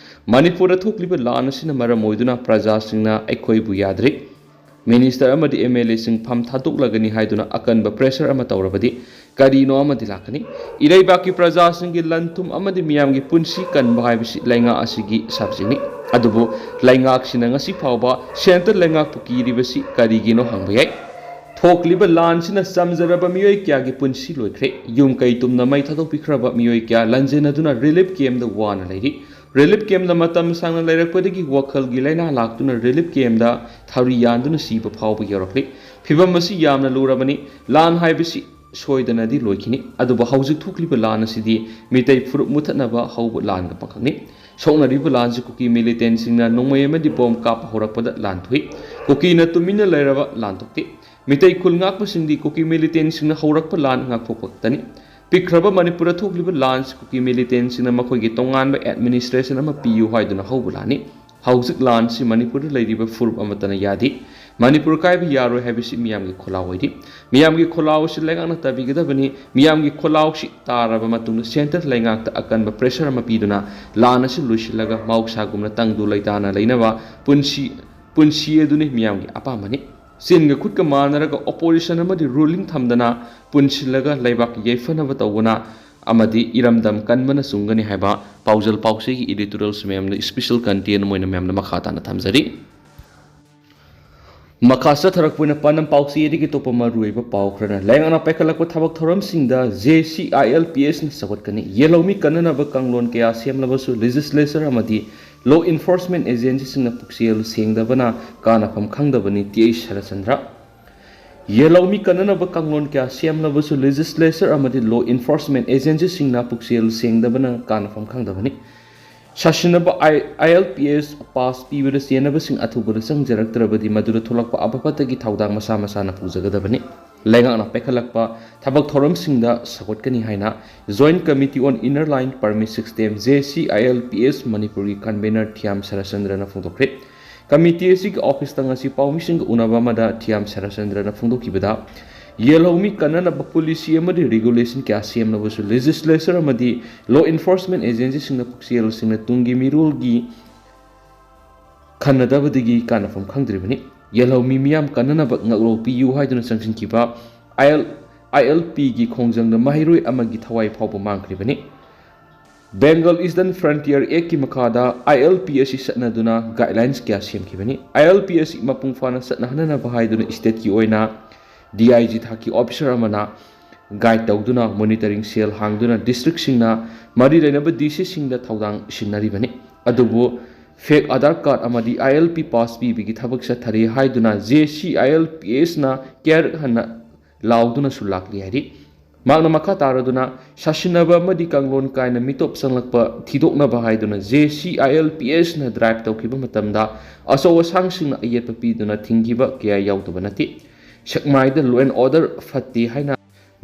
ꯃꯅꯤꯄꯨꯔꯗ ꯊꯣꯛꯂꯤꯕ ꯂꯥꯟ ꯑꯁꯤꯅ ꯃꯔꯝ ꯑꯣꯏꯗꯨꯅ ꯄ꯭ꯔꯖꯥꯁꯤꯡꯅ ꯑꯩꯈꯣꯏꯕꯨ ꯌꯥꯗ꯭ꯔꯤ, minister ꯑꯃꯗꯤ M L Aꯁꯤꯡ ꯐꯝ ꯊꯥꯗꯣꯛꯂꯒꯅꯤ ꯍꯥꯏꯗꯨꯅ ꯑꯀꯟꯕ pressure ꯑꯃ ꯇꯧꯔꯕꯗꯤ ꯀꯔꯤꯅꯣ ꯑꯃꯗꯤ ꯂꯥꯛꯀꯅꯤ꯫ ꯏꯔꯩꯕꯥꯛꯀꯤ ꯄ꯭ꯔꯖꯥꯁꯤꯡꯒꯤ ꯂꯟ ꯊꯨꯝ ꯑꯃꯗꯤ ꯃꯤꯌꯥꯝꯒꯤ ꯄꯨꯟꯁꯤ ꯀꯟꯕ ꯍꯥꯏꯕꯁꯤ ꯂꯩꯉꯥꯛ ꯑꯁꯤꯒꯤ subjectꯅꯤ꯫ ꯑꯗꯨꯕꯨ ꯂꯩꯉꯥꯛꯁꯤꯅ ꯉꯁꯤ ꯐꯥꯎꯕ centre ꯂꯩꯉꯥꯛꯄꯨ ꯀꯤꯔꯤꯕꯁꯤ ꯀꯔꯤꯒꯤꯅꯣ ꯍꯪꯕ ꯌꯥꯏ꯫ ꯊꯣꯛꯂꯤꯕ ꯂꯥꯟꯁꯤꯅ ꯆꯝꯖꯔꯕ ꯃꯤꯑꯣꯏ ꯀꯌꯥꯒꯤ ꯄꯨꯟꯁꯤ ꯂꯣꯏꯈ꯭ꯔꯦ꯫ ꯌꯨꯝ ꯀꯩ ꯇꯨꯝꯅ ꯃꯩ ꯊꯥꯗꯣꯛꯄꯤꯈ꯭ꯔꯕ ꯃꯤꯑꯣꯏ ꯀꯌꯥ ꯂꯟꯖꯦꯟꯅꯗꯨꯅ relief campꯇ ꯋꯥꯅ ꯂꯩꯔꯤ꯫ Relief campꯇ ꯃꯇꯝ ꯁꯥꯡꯅ ꯂꯩꯔꯛꯄꯗꯒꯤ ꯋꯥꯈꯜꯒꯤ ꯂꯥꯏꯅꯥ ꯂꯥꯛꯇꯨꯅ relief campꯇ ꯊꯧꯔꯤ ꯌꯥꯟꯗꯨꯅ ꯁꯤꯕ ꯐꯥꯎꯕ ꯌꯧꯔꯛꯂꯤ꯫ ꯐꯤꯚꯝ ꯑꯁꯤ ꯌꯥꯝꯅ ꯂꯨꯔꯕꯅꯤ꯫ ꯂꯥꯟ ꯍꯥꯏꯕꯁꯤ ꯁꯣꯏꯗꯅꯗꯤ ꯂꯣꯏꯈꯤꯅꯤ꯫ ꯑꯗꯨꯕꯨ ꯍꯧꯖꯤꯛ ꯊꯣꯛꯂꯤꯕ ꯂꯥꯟ ꯑꯁꯤꯗꯤ ꯃꯤꯇꯩ ꯐꯨꯔꯨꯞ ꯃꯨꯊꯠꯅꯕ ꯍꯧꯕ ꯂꯥꯟꯒ ꯄꯥꯡꯈꯛꯅꯤ꯫ ꯁꯣꯛꯅꯔꯤꯕ ꯂꯥꯟꯁꯤ ꯀꯨꯀꯤ militantꯁꯤꯡꯅ ꯅꯣꯡꯃꯩ ꯑꯃꯗꯤ bomb ꯀꯥꯞꯄ ꯍꯧꯔꯛꯄꯗ ꯂꯥꯟ ꯊꯣꯛꯏ꯫ ꯀꯨꯀꯤꯅ ꯇꯨꯃꯤꯟꯅ ꯂꯩꯔꯕ ꯂꯥꯟ ꯊꯣꯛꯇꯦ꯫ ꯃꯤꯇꯩ ꯈꯨꯜ ꯉꯥꯛꯄꯁꯤꯡꯗꯤ ꯀꯨꯀꯤ militantꯁꯤꯡꯅ ꯍꯧꯔꯛꯄ ꯂꯥꯟ ꯉꯥꯛꯊꯣꯛꯄ ꯈꯛꯇꯅꯤ꯫ ꯄꯤꯛꯈ꯭ꯔꯕ ꯃꯅꯤꯄꯨꯔꯗ ꯊꯣꯛꯂꯤꯕ ꯂꯥꯟꯁꯤ ꯀꯨꯀꯤ militantꯁꯤꯡꯅ ꯃꯈꯣꯏꯒꯤ ꯇꯣꯉꯥꯟꯕ administration ꯑꯃ ꯄꯤꯌꯨ ꯍꯥꯏꯗꯨꯅ ꯍꯧꯕ ꯂꯥꯟꯅꯤ꯫ ꯍꯧꯖꯤꯛ ꯂꯥꯟꯁꯤ ꯃꯅꯤꯄꯨꯔꯗ ꯂꯩꯔꯤꯕ ꯐꯨꯔꯨꯞ ꯑꯃꯠꯇꯅ ꯌꯥꯗꯦ꯫ ꯃꯅꯤꯄꯨꯔ ꯀꯥꯏꯕ ꯌꯥꯔꯣꯏ ꯍꯥꯏꯕꯁꯤ ꯃꯤꯌꯥꯝꯒꯤ ꯈꯣꯜꯂꯥꯎ ꯑꯣꯏꯔꯤ꯫ ꯃꯤꯌꯥꯝꯒꯤ ꯈꯣꯜꯂꯥꯎ ꯑꯁꯤ ꯂꯩꯉꯥꯛꯅ ꯇꯥꯕꯤꯒꯗꯕꯅꯤ꯫ ꯃꯤꯌꯥꯝꯒꯤ ꯈꯣꯜꯂꯥꯎꯁꯤ ꯇꯥꯔꯕ ꯃꯇꯨꯡꯗ centre ꯂꯩꯉꯥꯛꯇ ꯑꯀꯟꯕ pressure ꯑꯃ ꯄꯤꯗꯨꯅ ꯂꯥꯟ ꯑꯁꯤ ꯂꯣꯏꯁꯤꯜꯂꯒ ꯃꯍꯧꯁꯥꯒꯨꯝꯅ ꯇꯪꯗꯨ ꯂꯩꯇꯥꯅ ꯂꯩꯅꯕ ꯄꯨꯟꯁꯤ, ꯄꯨꯟꯁꯤ ꯑꯗꯨꯅꯤ ꯃꯤꯌꯥꯝꯒꯤ ꯑꯄꯥꯝꯕꯅꯤ꯫ ꯆꯤꯟꯒ ꯈꯨꯠꯀ ꯃꯥꯟꯅꯔꯒ opposition ꯑꯃꯗꯤ ruling ꯊꯝꯗꯅ ꯄꯨꯟꯁꯤꯜꯂꯒ ꯂꯩꯕꯥꯛꯀꯤ ꯌꯥꯏꯐꯅꯕ ꯇꯧꯕꯅ ꯑꯃꯗꯤ ꯏꯔꯝꯗꯝ ꯀꯟꯕꯅ ꯆꯨꯝꯒꯅꯤ ꯍꯥꯏꯕ ꯄꯥꯎꯖꯦꯜ ꯄꯥꯎꯆꯦꯒꯤ editorialꯁꯤ ꯃꯌꯥꯝꯗ special content ꯑꯣꯏꯅ ꯃꯌꯥꯝꯗ ꯃꯈꯥ ꯇꯥꯅ ꯊꯝꯖꯔꯤ꯫ ꯃꯈꯥ ꯆꯠꯊꯔꯛꯄ ꯑꯣꯏꯅ ꯄꯥꯟꯗꯝ ꯄꯥꯎꯆꯦꯗꯒꯤ ꯑꯇꯣꯞꯄ ꯃꯔꯨꯑꯣꯏꯕ ꯄꯥꯎ ꯈꯔꯅ ꯂꯩꯉꯥꯛꯅ ꯄꯥꯏꯈꯠꯂꯛꯄ ꯊꯕꯛ ꯊꯧꯔꯝꯁꯤꯡꯗ J C I L P Sꯅ ꯆꯥꯎꯈꯠꯀꯅꯤ꯫ ꯌꯦꯜꯍꯧꯃꯤ ꯀꯟꯅꯅꯕ ꯀꯥꯡꯂꯣꯟ ꯀꯌꯥ ꯁꯦꯝꯂꯕꯁꯨ legislature ꯑꯃꯗꯤ law enforcement agencyꯁꯤꯡꯅ ꯄꯨꯛꯆꯦꯜ ꯁꯦꯡꯗꯕꯅ ꯀꯥꯟꯅꯐꯝ ꯈꯪꯗꯕꯅꯤ, T H ꯁꯔꯠꯆꯟꯗ꯭ꯔ꯫ ꯌꯦꯜꯍꯧꯃꯤ ꯀꯟꯅꯅꯕ ꯀꯥꯡꯂꯣꯟ ꯀꯌꯥ ꯁꯦꯝꯂꯕꯁꯨ legislature ꯑꯃꯗꯤ law enforcement agencyꯁꯤꯡꯅ ꯄꯨꯛꯆꯦꯜ ꯁꯦꯡꯗꯕꯅ ꯀꯥꯟꯅꯐꯝ ꯈꯪꯗꯕꯅꯤ꯫ ꯁꯥꯁꯤꯟꯅꯕ ILPS ꯄꯥꯁ ꯄꯤꯕꯗ ꯆꯦꯟꯅꯕꯁꯤꯡ ꯑꯊꯨꯕꯗ ꯆꯪꯖꯔꯛꯇ꯭ꯔꯕꯗꯤ ꯃꯗꯨꯗ ꯊꯣꯛꯂꯛꯄ ꯑꯐ ꯐꯠꯇꯒꯤ ꯊꯧꯗꯥꯡ ꯃꯁꯥ ꯃꯁꯥꯅ ꯄꯨꯖꯒꯗꯕꯅꯤ꯫ ꯂꯩꯉꯥꯛꯅ ꯄꯥꯏꯈꯠꯂꯛꯄ ꯊꯕꯛ ꯊꯧꯔꯝꯁꯤꯡꯗ ꯁꯧꯒꯠꯀꯅꯤ ꯍꯥꯏꯅ Joint Committee on Inner Line Permit System, JCILPS, ꯃꯅꯤꯄꯨꯔꯒꯤ convener ꯊꯤꯌꯥꯝ ꯁꯔꯠꯆꯟꯗ꯭ꯔꯅ ꯐꯣꯡꯗꯣꯛꯈ꯭ꯔꯦ꯫ ꯀꯃꯤꯇꯤ ꯑꯁꯤꯒꯤ ꯑꯣꯐꯤꯁꯇ ꯉꯁꯤ ꯄꯥꯎꯃꯤꯁꯤꯡꯒ ꯎꯅꯕ ꯑꯃꯗ ꯊꯤꯌꯥꯝ ꯁꯔꯠꯆꯟꯗ꯭ꯔꯅ ꯐꯣꯡꯗꯣꯛꯈꯤꯕꯗ, ꯌꯦꯜꯍꯧꯃꯤ ꯀꯟꯅꯅꯕ ꯄꯣꯂꯤꯁꯤ ꯑꯃꯗꯤ ꯔꯤꯒꯨꯂꯦꯁꯟ ꯀꯌꯥ ꯁꯦꯝꯅꯕꯁꯨ ꯂꯦꯖꯤꯁꯂꯦꯆꯔ ꯑꯃꯗꯤ ꯂꯣ ꯏꯟꯐꯣꯔꯁꯃꯦꯟ ꯑꯦꯖꯦꯟꯁꯤꯁꯤꯡꯅ ꯄꯨꯛꯆꯦꯜꯁꯤꯡꯅ ꯇꯨꯡꯒꯤ ꯃꯤꯔꯣꯜꯒꯤ ꯈꯟꯅꯗꯕꯗꯒꯤ ꯀꯥꯟꯅꯐꯝ ꯈꯪꯗ꯭ꯔꯤꯕꯅꯤ꯫ ꯌꯦꯜꯍꯧꯃꯤ ꯃꯤꯌꯥꯝ ꯀꯟꯅꯅꯕ ꯉꯛꯂꯧ ꯄꯤꯌꯨ ꯍꯥꯏꯗꯨꯅ ꯆꯪꯁꯤꯟꯈꯤꯕ IL, ILPꯒꯤ ꯈꯣꯡꯖꯪꯗ ꯃꯍꯩꯔꯣꯏ ꯑꯃꯒꯤ ꯊꯋꯥꯏ ꯐꯥꯎꯕ ꯃꯥꯡꯈ꯭ꯔꯤꯕꯅꯤ꯫ Bengal Eastern Frontier Actꯀꯤ ꯃꯈꯥꯗ ILP ꯑꯁꯤ ꯆꯠꯅꯗꯨꯅ guidelines ꯀꯌꯥ ꯁꯦꯝꯈꯤꯕꯅꯤ꯫ ILP ꯑꯁꯤ ꯃꯄꯨꯡ ꯐꯥꯅ ꯆꯠꯅꯍꯟꯅꯅꯕ ꯍꯥꯏꯗꯨꯅ stateꯀꯤ ꯑꯣꯏꯅ DIG ꯊꯥꯛꯀꯤ officer ꯑꯃꯅ guide ꯇꯧꯗꯨꯅ monitoring cell ꯍꯥꯡꯗꯨꯅ districtꯁꯤꯡꯅ ꯃꯔꯤ ꯂꯩꯅꯕ DCꯁꯤꯡꯗ ꯊꯧꯗꯥꯡ ꯁꯤꯟꯅꯔꯤꯕꯅꯤ꯫ ꯑꯗꯨꯕꯨ fake Aadhaar card ꯑꯃꯗꯤ ILP pass ꯄꯤꯕꯒꯤ ꯊꯕꯛ ꯆꯠꯊꯔꯤ ꯍꯥꯏꯗꯨꯅ JCILPSꯅ ꯀꯌꯥꯔꯛ ꯍꯟꯅ ꯂꯥꯎꯗꯨꯅꯁꯨ ꯂꯥꯛꯂꯤ ꯍꯥꯏꯔꯤ꯫ ꯃꯍꯥꯛꯅ ꯃꯈꯥ ꯇꯥꯔꯗꯨꯅ, ꯁꯥꯁꯤꯟꯅꯕ ꯑꯃꯗꯤ ꯀꯥꯡꯂꯣꯟ ꯀꯥꯏꯅ ꯃꯤꯇꯣꯞ ꯆꯪꯂꯛꯄ ꯊꯤꯗꯣꯛꯅꯕ ꯍꯥꯏꯗꯨꯅ JCILPSꯅ drive ꯇꯧꯈꯤꯕ ꯃꯇꯝꯗ ꯑꯆꯧ ꯑꯁꯥꯡꯁꯤꯡꯅ ꯑꯌꯦꯠꯄ ꯄꯤꯗꯨꯅ ꯊꯤꯡꯈꯤꯕ ꯀꯌꯥ ꯌꯥꯎꯗꯕ ꯅꯠꯇꯦ꯫ ꯁꯦꯛꯃꯥꯏꯗ law and order ꯐꯠꯇꯦ ꯍꯥꯏꯅ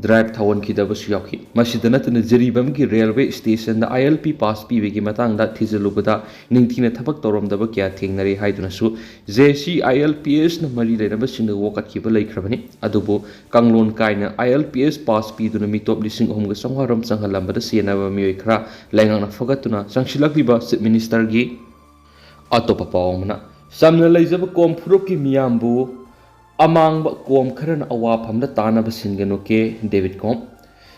drive ꯊꯧꯍꯟꯈꯤꯗꯕꯁꯨ ꯌꯥꯎꯈꯤ꯫ ꯃꯁꯤꯗ ꯅꯠꯇꯅ ꯖꯤꯔꯤꯕꯥꯝꯒꯤ railway stationꯗ ILP pass ꯄꯤꯕꯒꯤ ꯃꯇꯥꯡꯗ ꯊꯤꯖꯤꯜꯂꯨꯕꯗ ꯅꯤꯡꯊꯤꯅ ꯊꯕꯛ ꯇꯧꯔꯝꯗꯕ ꯀꯌꯥ ꯊꯦꯡꯅꯔꯦ ꯍꯥꯏꯗꯨꯅꯁꯨ JCILPSꯅ ꯃꯔꯤ ꯂꯩꯅꯕꯁꯤꯡꯗ ꯋꯥꯀꯠꯈꯤꯕ ꯂꯩꯈ꯭ꯔꯕꯅꯤ꯫ ꯑꯗꯨꯕꯨ ꯀꯥꯡꯂꯣꯟ ꯀꯥꯏꯅ ILPS pass ꯄꯤꯗꯨꯅ ꯃꯤꯇꯣꯞ ꯂꯤꯁꯤꯡ ꯑꯍꯨꯝꯒ ꯆꯥꯝꯃꯉꯥ ꯔꯣꯝ ꯆꯪꯍꯜꯂꯝꯕꯗ ꯆꯦꯟꯅꯕ ꯃꯤꯑꯣꯏ ꯈꯔ ꯂꯩꯉꯥꯛꯅ ꯐꯒꯠꯇꯨꯅ ꯆꯪꯁꯤꯜꯂꯛꯂꯤꯕ Chief Ministerꯒꯤ ꯑꯇꯣꯞꯄ ꯄꯥꯎ ꯑꯃꯅ, ꯆꯝꯅ ꯂꯩꯖꯕ ꯀꯣꯝ ꯐꯨꯔꯨꯞꯀꯤ ꯃꯤꯌꯥꯝꯕꯨ ꯑꯃꯥꯡꯕ ꯀꯣꯝ ꯈꯔꯅ ꯑꯋꯥꯐꯝꯗ ꯇꯥꯅꯕ ꯁꯤꯟꯒꯅꯨ, ꯀꯦ ꯗꯦꯕꯤꯠ ꯀꯣꯝ꯫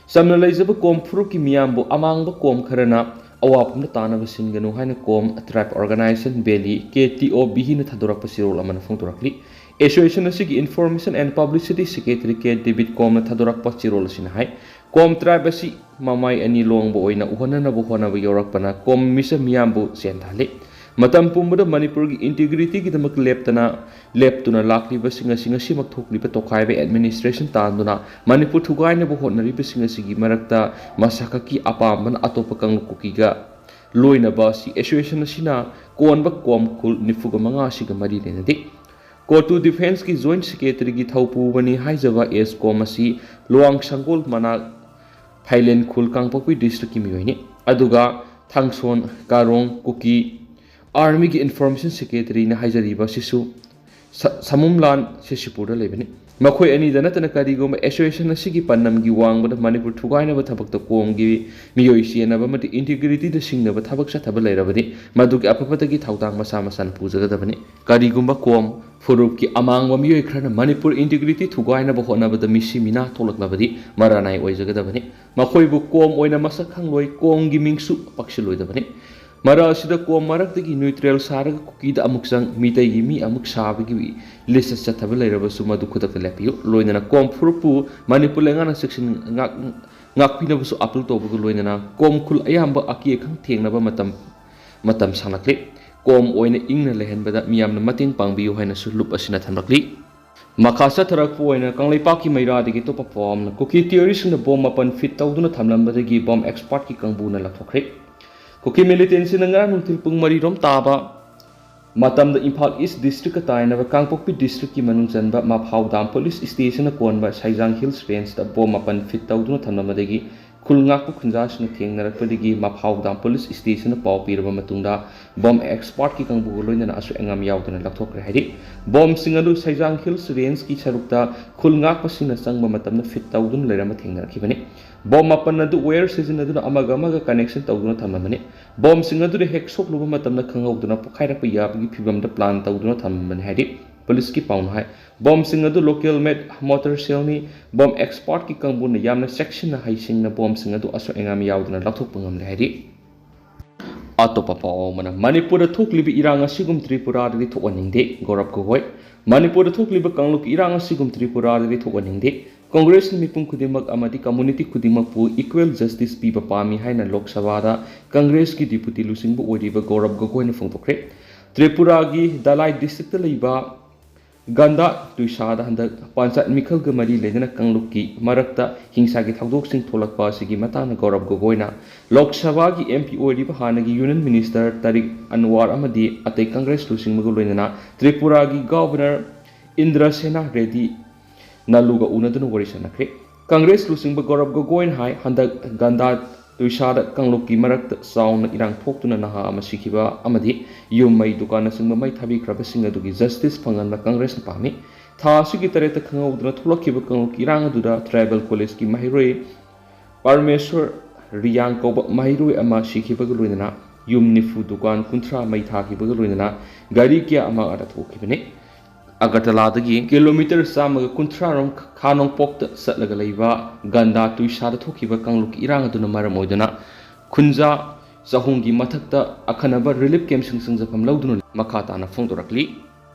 ꯆꯝꯅ ꯂꯩꯖꯕ ꯀꯣꯝ ꯐꯨꯔꯨꯞꯀꯤ ꯃꯤꯌꯥꯝꯕꯨ ꯑꯃꯥꯡꯕ ꯀꯣꯝ ꯈꯔꯅ ꯑꯋꯥꯐꯝꯗ ꯇꯥꯅꯕ ꯁꯤꯟꯒꯅꯨ ꯍꯥꯏꯅ ꯀꯣꯝ tribe organization Valley, KTOVꯅ ꯊꯥꯗꯣꯔꯛꯄ ꯆꯦꯔꯣꯜ ꯑꯃꯅ ꯐꯣꯡꯗꯣꯔꯛꯂꯤ꯫ Association ꯑꯁꯤꯒꯤ Information and Publicity Secretary K debit ꯀꯣꯝꯅ ꯊꯥꯗꯣꯔꯛꯄ ꯆꯦꯔꯣꯜ ꯑꯁꯤꯅ ꯍꯥꯏ, ꯀꯣꯝ tribe ꯑꯁꯤ ꯃꯃꯥꯏ ꯑꯅꯤ ꯂꯣꯡꯕ ꯑꯣꯏꯅ ꯎꯍꯟꯅꯅꯕ ꯍꯣꯠꯅꯕ ꯌꯥꯎꯔꯛꯄꯅ ꯀꯣꯝ ꯃꯤꯆꯝ ꯃꯤꯌꯥꯝꯕꯨ ꯆꯦꯟꯊꯍꯜꯂꯤ꯫ ꯃꯇꯝ ꯄꯨꯝꯕꯗ ꯃꯅꯤꯄꯨꯔꯒꯤ integrityꯒꯤꯗꯃꯛ ꯂꯦꯞꯇꯅ, ꯂꯦꯞꯇꯨꯅ ꯂꯥꯛꯂꯤꯕꯁꯤꯡ ꯑꯁꯤ ꯉꯁꯤꯃꯛ ꯊꯣꯛꯂꯤꯕ ꯇꯣꯈꯥꯏꯕ administration ꯇꯥꯟꯗꯨꯅ ꯃꯅꯤꯄꯨꯔ ꯊꯨꯒꯥꯏꯅꯕ ꯍꯣꯠꯅꯔꯤꯕꯁꯤꯡ ꯑꯁꯤꯒꯤ ꯃꯔꯛꯇ ꯃꯁꯥ ꯈꯛꯀꯤ ꯑꯄꯥꯝꯕꯅ ꯑꯇꯣꯞꯄ ꯀꯥꯡꯂꯨꯞ ꯀꯨꯀꯤꯒ ꯂꯣꯏꯅꯕ ꯑꯁꯤ ꯑꯦꯁꯣꯁꯤꯌꯦꯁꯟ ꯑꯁꯤꯅ ꯀꯣꯟꯕ ꯀꯣꯝ ꯈꯨꯜ ꯅꯤꯐꯨꯒ ꯃꯉꯥ ꯑꯁꯤꯒ ꯃꯔꯤ ꯂꯩꯅꯗꯦ꯫ ꯀꯣꯇꯨ ꯗꯤꯐꯦꯟꯁꯀꯤ ꯖꯣꯏꯟꯠ ꯁꯦꯀ꯭ꯔꯦꯇꯔꯤꯒꯤ ꯊꯧꯄꯨꯕꯅꯤ ꯍꯥꯏꯖꯕ ꯑꯦꯁ ꯀꯣꯝ ꯑꯁꯤ ꯂꯨꯋꯥꯡ ꯁꯪꯒꯣꯜ ꯃꯅꯥꯛ ꯐꯥꯏꯂꯦꯟ ꯈꯨꯜ ꯀꯥꯡꯄꯣꯛꯄꯤ ꯗꯤꯁꯇ꯭ꯔꯤꯛꯀꯤ ꯃꯤꯑꯣꯏꯅꯤ꯫ ꯑꯗꯨꯒ ꯊꯥꯡꯁꯣꯟ ꯀꯥꯔꯣꯡ ꯀꯨꯀꯤ ꯑꯥꯔꯃꯤꯒꯤ ꯏꯟꯐꯣꯔꯃꯦꯁꯟ ꯁꯦꯀ꯭ꯔꯦꯇꯔꯤꯅ ꯍꯥꯏꯖꯔꯤꯕ ꯑꯁꯤꯁꯨ ꯁ- ꯁꯃꯨꯝꯂꯥꯟ ꯁꯤꯁꯤꯄꯨꯔꯗ ꯂꯩꯕꯅꯤ꯫ ꯃꯈꯣꯏ ꯑꯅꯤꯗ ꯅꯠꯇꯅ ꯀꯔꯤꯒꯨꯝꯕ ꯑꯦꯁꯣꯁꯤꯌꯦꯁꯟ ꯑꯁꯤꯒꯤ ꯄꯥꯟꯗꯝꯒꯤ ꯋꯥꯡꯃꯗ ꯃꯅꯤꯄꯨꯔ ꯊꯨꯒꯥꯏꯅꯕ ꯊꯕꯛꯇ ꯀꯣꯝꯒꯤ ꯃꯤꯑꯣꯏ ꯆꯦꯟꯅꯕ ꯑꯃꯗꯤ ꯏꯟꯇꯤꯒ꯭ꯔꯤꯇꯤꯗ ꯁꯤꯡꯅꯕ ꯊꯕꯛ ꯆꯠꯊꯕ ꯂꯩꯔꯕꯗꯤ ꯃꯗꯨꯒꯤ ꯑꯐ ꯐꯠꯇꯒꯤ ꯊꯧꯗꯥꯡ ꯃꯁꯥ ꯃꯁꯥꯅ ꯄꯨꯖꯒꯗꯕꯅꯤ꯫ ꯀꯔꯤꯒꯨꯝꯕ ꯀꯣꯝ ꯐꯨꯔꯨꯞꯀꯤ ꯑꯃꯥꯡꯕ ꯃꯤꯑꯣꯏ ꯈꯔꯅ ꯃꯅꯤꯄꯨꯔ ꯏꯟꯇꯤꯒ꯭ꯔꯤꯇꯤ ꯊꯨꯒꯥꯏꯅꯕ ꯍꯣꯠꯅꯕꯗ ꯃꯤꯁꯤ ꯃꯤꯅꯥ ꯊꯣꯛꯂꯛꯂꯕꯗꯤ ꯃꯔꯥꯅꯥꯏ ꯑꯣꯏꯖꯒꯗꯕꯅꯤ꯫ ꯃꯈꯣꯏꯕꯨ ꯀꯣꯝ ꯑꯣꯏꯅ ꯃꯁꯛ ꯈꯪꯂꯣꯏ, ꯀꯣꯝꯒꯤ ꯃꯤꯡꯁꯨ ꯄꯛꯁꯤꯜꯂꯣꯏꯗꯕꯅꯤ꯫ ꯃꯔꯛ ꯑꯁꯤꯗ ꯀꯣꯝ ꯃꯔꯛꯇꯒꯤ ꯅ꯭ꯌꯨꯇ꯭ꯔꯦꯜ ꯁꯥꯔꯒ ꯀꯨꯀꯤꯗ ꯑꯃꯨꯛ ꯆꯪ, ꯃꯤꯇꯩꯒꯤ ꯃꯤ ꯑꯃꯨꯛ ꯁꯥꯕꯒꯤ ꯂꯤꯁꯇ ꯆꯠꯊꯕ ꯂꯩꯔꯕꯁꯨ ꯃꯗꯨ ꯈꯨꯗꯛꯇ ꯂꯦꯞꯄꯤꯌꯨ꯫ ꯂꯣꯏꯅꯅ ꯀꯣꯝ ꯐꯨꯔꯨꯞꯄꯨ ꯃꯅꯤꯄꯨꯔ ꯂꯩꯉꯥꯛꯅ ꯆꯦꯛꯁꯤꯟ ꯉꯥꯛ- ꯉꯥꯛꯄꯤꯅꯕꯁꯨ ꯑꯄꯤꯜ ꯇꯧꯕꯒ ꯂꯣꯏꯅꯅ ꯀꯣꯝ ꯈꯨꯜ ꯑꯌꯥꯝꯕ ꯑꯀꯤ ꯑꯈꯪ ꯊꯦꯡꯅꯕ ꯃꯇꯝ ꯃꯇꯝ ꯁꯥꯡꯂꯛꯂꯤ꯫ ꯀꯣꯝ ꯑꯣꯏꯅ ꯏꯪꯅ ꯂꯩꯍꯟꯕꯗ ꯃꯤꯌꯥꯝꯅ ꯃꯇꯦꯡ ꯄꯥꯡꯕꯤꯌꯨ ꯍꯥꯏꯅꯁꯨ ꯂꯨꯞ ꯑꯁꯤꯅ ꯊꯝꯂꯛꯂꯤ꯫ ꯃꯈꯥ ꯆꯠꯊꯔꯛꯄ ꯑꯣꯏꯅ ꯀꯪꯂꯩꯄꯥꯛꯀꯤ ꯃꯩꯔꯥꯗꯒꯤ ꯑꯇꯣꯞꯄ ꯄꯥꯎ ꯑꯃꯅ ꯀꯨꯀꯤ ꯇꯤꯑꯣꯔꯤꯁꯤꯡꯅ ꯕꯣꯝ ꯃꯥꯄꯟ ꯐꯤꯠ ꯇꯧꯗꯨꯅ ꯊꯝꯂꯝꯕꯗꯒꯤ ꯕꯣꯝ ꯑꯦꯛꯁꯄꯥꯔꯠꯀꯤ ꯀꯥꯡꯕꯨꯅ ꯂꯧꯊꯣꯛꯈ꯭ꯔꯦ꯫ ꯀꯨꯀꯤ ꯃꯤꯂꯤꯇꯦꯟꯁꯤꯅ ꯉꯔꯥꯡ ꯅꯨꯡꯊꯤꯜ ꯄꯨꯡ ꯃꯔꯤ ꯔꯣꯝ ꯇꯥꯕ ꯃꯇꯝꯗ ꯏꯝꯐꯥꯜ ꯏꯁ ꯗꯤꯁꯇ꯭ꯔꯤꯛꯀ ꯇꯥꯏꯅꯕ ꯀꯥꯡꯄꯣꯛꯄꯤ ꯗꯤꯁꯇ꯭ꯔꯤꯛꯀꯤ ꯃꯅꯨꯡ ꯆꯟꯕ ꯃꯐꯥꯎ ꯗꯥꯝ ꯄꯨꯂꯤꯁ ꯁ꯭ꯇꯦꯁꯟꯅ ꯀꯣꯟꯕ ꯁꯩꯖꯥꯡ ꯍꯤꯜꯁ ꯔꯦꯟꯖꯇ ꯕꯣꯝ ꯃꯥꯄꯟ ꯐꯤꯠ ꯇꯧꯗꯨꯅ ꯊꯝꯂꯝꯕꯗꯒꯤ ꯈꯨꯜ ꯉꯥꯛꯄ ꯈꯨꯟꯖꯥꯁꯤꯡꯅ ꯊꯦꯡꯅꯔꯛꯄꯗꯒꯤ ꯃꯐꯥꯎ ꯗꯥꯝ ꯄꯨꯂꯤꯁ ꯁ꯭ꯇꯦꯁꯟꯅ ꯄꯥꯎ ꯄꯤꯔꯕ ꯃꯇꯨꯡꯗ ꯕꯣꯝ ꯑꯦꯛꯁꯄꯥꯔꯠꯀꯤ ꯀꯥꯡꯕꯨꯒ ꯂꯣꯏꯅꯅ ꯑꯁꯣꯏ ꯑꯉꯥꯝ ꯌꯥꯎꯗꯅ ꯂꯧꯊꯣꯛꯈ꯭ꯔꯦ ꯍꯥꯏꯔꯤ꯫ ꯕꯣꯝꯁꯤꯡ ꯑꯗꯨ ꯁꯩꯖꯥꯡ ꯍꯤꯜꯁ ꯔꯦꯟꯖꯀꯤ ꯁꯔꯨꯛꯇ ꯈꯨꯜ ꯉꯥꯛꯄꯁꯤꯡꯅ ꯆꯪꯕ ꯃꯇꯝꯗ ꯐꯤꯠ ꯇꯧꯗꯨꯅ ꯂꯩꯔꯝꯕ ꯊꯦꯡꯅꯔꯛꯈꯤꯕꯅꯤ꯫ ꯕꯣꯝ ꯃꯥꯄꯟ ꯑꯗꯨ ꯋꯥꯌꯔ ꯁꯤꯖꯤꯟꯅꯗꯨꯅ ꯑꯃꯒ ꯑꯃꯒ ꯀꯅꯦꯛꯁꯟ ꯇꯧꯗꯨꯅ ꯊꯝꯂꯝꯕꯅꯤ꯫ ꯕꯣꯝꯁꯤꯡ ꯑꯗꯨꯗ ꯍꯦꯛ ꯁꯣꯛꯂꯨꯕ ꯃꯇꯝꯗ ꯈꯪꯍꯧꯗꯅ ꯄꯣꯈꯥꯏꯔꯛꯄ ꯌꯥꯕꯒꯤ ꯐꯤꯕꯝꯗ ꯄ꯭ꯂꯥꯟ ꯇꯧꯗꯨꯅ ꯊꯝꯂꯝꯕꯅꯤ ꯍꯥꯏꯔꯤ꯫ ꯄꯨꯂꯤꯁꯀꯤ ꯄꯥꯎꯅ ꯍꯥꯏ꯫ ꯕꯣꯝꯁꯤꯡ ꯑꯗꯨ ꯂꯣꯀꯦꯜ ꯃꯦꯗ ꯃꯣꯇꯔ ꯁꯦꯜꯅꯤ꯫ ꯕꯣꯝ ꯑꯦꯛꯁꯄꯥꯔꯠꯀꯤ ꯀꯥꯡꯕꯨꯅ ꯌꯥꯝꯅ ꯆꯦꯛꯁꯤꯟꯅ ꯍꯩꯁꯤꯡꯅ ꯕꯣꯝꯁꯤꯡ ꯑꯗꯨ ꯑꯁꯣꯏ ꯑꯉꯥꯝ ꯌꯥꯎꯗꯅ ꯂꯧꯊꯣꯛꯄ ꯉꯝꯂꯦ ꯍꯥꯏꯔꯤ꯫ ꯑꯇꯣꯞꯄ ꯄꯥꯎ ꯑꯃꯅ, ꯃꯅꯤꯄꯨꯔꯗ ꯊꯣꯛꯂꯤꯕ ꯏꯔꯥꯡ ꯑꯁꯤꯒꯨꯝ ꯇ꯭ꯔꯤꯄꯨꯔꯥꯗꯗꯤ ꯊꯣꯛꯍꯟꯅꯤꯡꯗꯦ, ꯒꯧꯔꯕ ꯒꯣꯒꯣꯏ꯫ ꯃꯅꯤꯄꯨꯔꯗ ꯊꯣꯛꯂꯤꯕ ꯀꯥꯡꯂꯨꯞꯀꯤ ꯏꯔꯥꯡ ꯑꯁꯤꯒꯨꯝ ꯇ꯭ꯔꯤꯄꯨꯔꯥꯗꯗꯤ ꯊꯣꯛꯍꯟꯅꯤꯡꯗꯦ꯫ ꯀꯣꯡꯒ꯭ꯔꯦꯁꯅ ꯃꯤꯄꯨꯝ ꯈꯨꯗꯤꯡꯃꯛ ꯑꯃꯗꯤ ꯀꯝꯃꯨꯅꯤꯇꯤ ꯈꯨꯗꯤꯡꯃꯛꯄꯨ ꯏꯀ꯭ꯋꯦꯜ ꯖꯁꯇꯤꯁ ꯄꯤꯕ ꯄꯥꯝꯃꯤ ꯍꯥꯏꯅ ꯂꯣꯛ ꯁꯚꯥꯗ ꯀꯪꯒ꯭ꯔꯦꯁꯀꯤ ꯗꯤꯄꯨꯇꯤ ꯂꯨꯆꯤꯡꯕ ꯑꯣꯏꯔꯤꯕ ꯒꯧꯔꯕ ꯒꯣꯒꯣꯏꯅ ꯐꯣꯡꯗꯣꯛꯈ꯭ꯔꯦ꯫ ꯇ꯭ꯔꯤꯄꯨꯔꯥꯒꯤ ꯙꯂꯥꯏ ꯗꯤꯁꯇ꯭ꯔꯤꯛꯇ ꯂꯩꯕ ꯒꯟꯗꯥ ꯇꯨꯏꯁꯥꯗ ꯍꯟꯗꯛ ꯄꯟꯆꯥꯌꯠ ꯃꯤꯈꯜꯒ ꯃꯔꯤ ꯂꯩꯅꯅ ꯀꯥꯡꯂꯨꯞꯀꯤ ꯃꯔꯛꯇ ꯍꯤꯡꯁꯥꯒꯤ ꯊꯧꯗꯣꯛꯁꯤꯡ ꯊꯣꯛꯂꯛꯄ ꯑꯁꯤꯒꯤ ꯃꯇꯥꯡꯗ ꯒꯧꯔꯕ ꯒꯣꯒꯣꯏꯅ ꯂꯣꯛ ꯁꯚꯥꯒꯤ M P ꯑꯣꯏꯔꯤꯕ ꯍꯥꯟꯅꯒꯤ Union Minister ꯇꯥꯔꯤꯛ ꯑꯟꯋꯥꯔ ꯑꯃꯗꯤ ꯑꯇꯩ ꯀꯪꯒ꯭ꯔꯦꯁ ꯂꯨꯆꯤꯡꯕꯒ ꯂꯣꯏꯅꯅ ꯇ꯭ꯔꯤꯄꯨꯔꯥꯒꯤ Governor ꯏꯟꯗ꯭ꯔꯁꯦꯅꯥ ꯔꯦꯗꯤ ꯅꯥꯂꯨꯒ ꯎꯅꯗꯨꯅ ꯋꯥꯔꯤ ꯁꯥꯟꯅꯈ꯭ꯔꯦ꯫ ꯀꯪꯒ꯭ꯔꯦꯁ ꯂꯨꯆꯤꯡꯕ ꯒꯧꯔꯕ ꯒꯣꯒꯣꯏꯅ ꯍꯥꯏ, ꯍꯟꯗꯛ ꯒꯟꯗꯥ ꯇꯨꯏꯁꯥꯗ ꯀꯥꯡꯂꯨꯞꯀꯤ ꯃꯔꯛꯇ ꯆꯥꯎꯅ ꯏꯔꯥꯡ ꯊꯣꯛꯇꯨꯅ ꯅꯍꯥ ꯑꯃ ꯁꯤꯈꯤꯕ ꯑꯃꯗꯤ ꯌꯨꯝ, ꯃꯩ, ꯗꯨꯀꯥꯟꯅꯆꯤꯡꯕ ꯃꯩ ꯊꯥꯕꯤꯈ꯭ꯔꯕꯁꯤꯡ ꯑꯗꯨꯒꯤ justice ꯐꯪꯍꯟꯕ ꯀꯪꯒ꯭ꯔꯦꯁꯅ ꯄꯥꯝꯃꯤ꯫ ꯊꯥ ꯑꯁꯤꯒꯤ ꯇꯔꯦꯠꯇ ꯈꯪꯍꯧꯗꯅ ꯊꯣꯛꯂꯛꯈꯤꯕ ꯀꯥꯡꯂꯨꯞꯀꯤ ꯏꯔꯥꯡ ꯑꯗꯨꯗ ꯇ꯭ꯔꯥꯏꯕꯦꯜ ꯀꯣꯂꯦꯖꯀꯤ ꯃꯍꯩꯔꯣꯏ ꯄꯔꯃꯦꯁꯣꯔ ꯔꯤꯌꯥꯡ ꯀꯧꯕ ꯃꯍꯩꯔꯣꯏ ꯑꯃ ꯁꯤꯈꯤꯕꯒ ꯂꯣꯏꯅꯅ ꯌꯨꯝ ꯅꯤꯐꯨ, ꯗꯨꯀꯥꯟ ꯀꯨꯟꯊ꯭ꯔꯥ ꯃꯩ ꯊꯥꯈꯤꯕꯒ ꯂꯣꯏꯅꯅ ꯒꯥꯔꯤ ꯀꯌꯥ ꯑꯃ ꯑꯥꯗ ꯊꯣꯛꯈꯤꯕꯅꯤ꯫ ꯑꯒꯔꯇꯂꯥꯗꯒꯤ ꯀꯤꯂꯣꯃꯤꯇꯔ ꯆꯥꯝꯃꯒ ꯀꯨꯟꯊ꯭ꯔꯥ ꯔꯣꯝ ꯈꯥ ꯅꯣꯡꯄꯣꯛꯇ ꯆꯠꯂꯒ ꯂꯩꯕ ꯒꯟꯗꯥ ꯇꯨꯏꯁꯥꯗ ꯊꯣꯛꯈꯤꯕ ꯀꯥꯡꯂꯨꯞꯀꯤ ꯏꯔꯥꯡ ꯑꯗꯨꯅ ꯃꯔꯝ ꯑꯣꯏꯗꯨꯅ ꯈꯨꯟꯖꯥ ꯆꯍꯨꯝꯒꯤ ꯃꯊꯛꯇ ꯑꯈꯟꯅꯕ relief campꯁꯤꯡ ꯆꯪꯖꯐꯝ ꯂꯧꯗꯨꯅ ꯃꯈꯥ ꯇꯥꯅ ꯐꯣꯡꯗꯣꯔꯛꯂꯤ꯫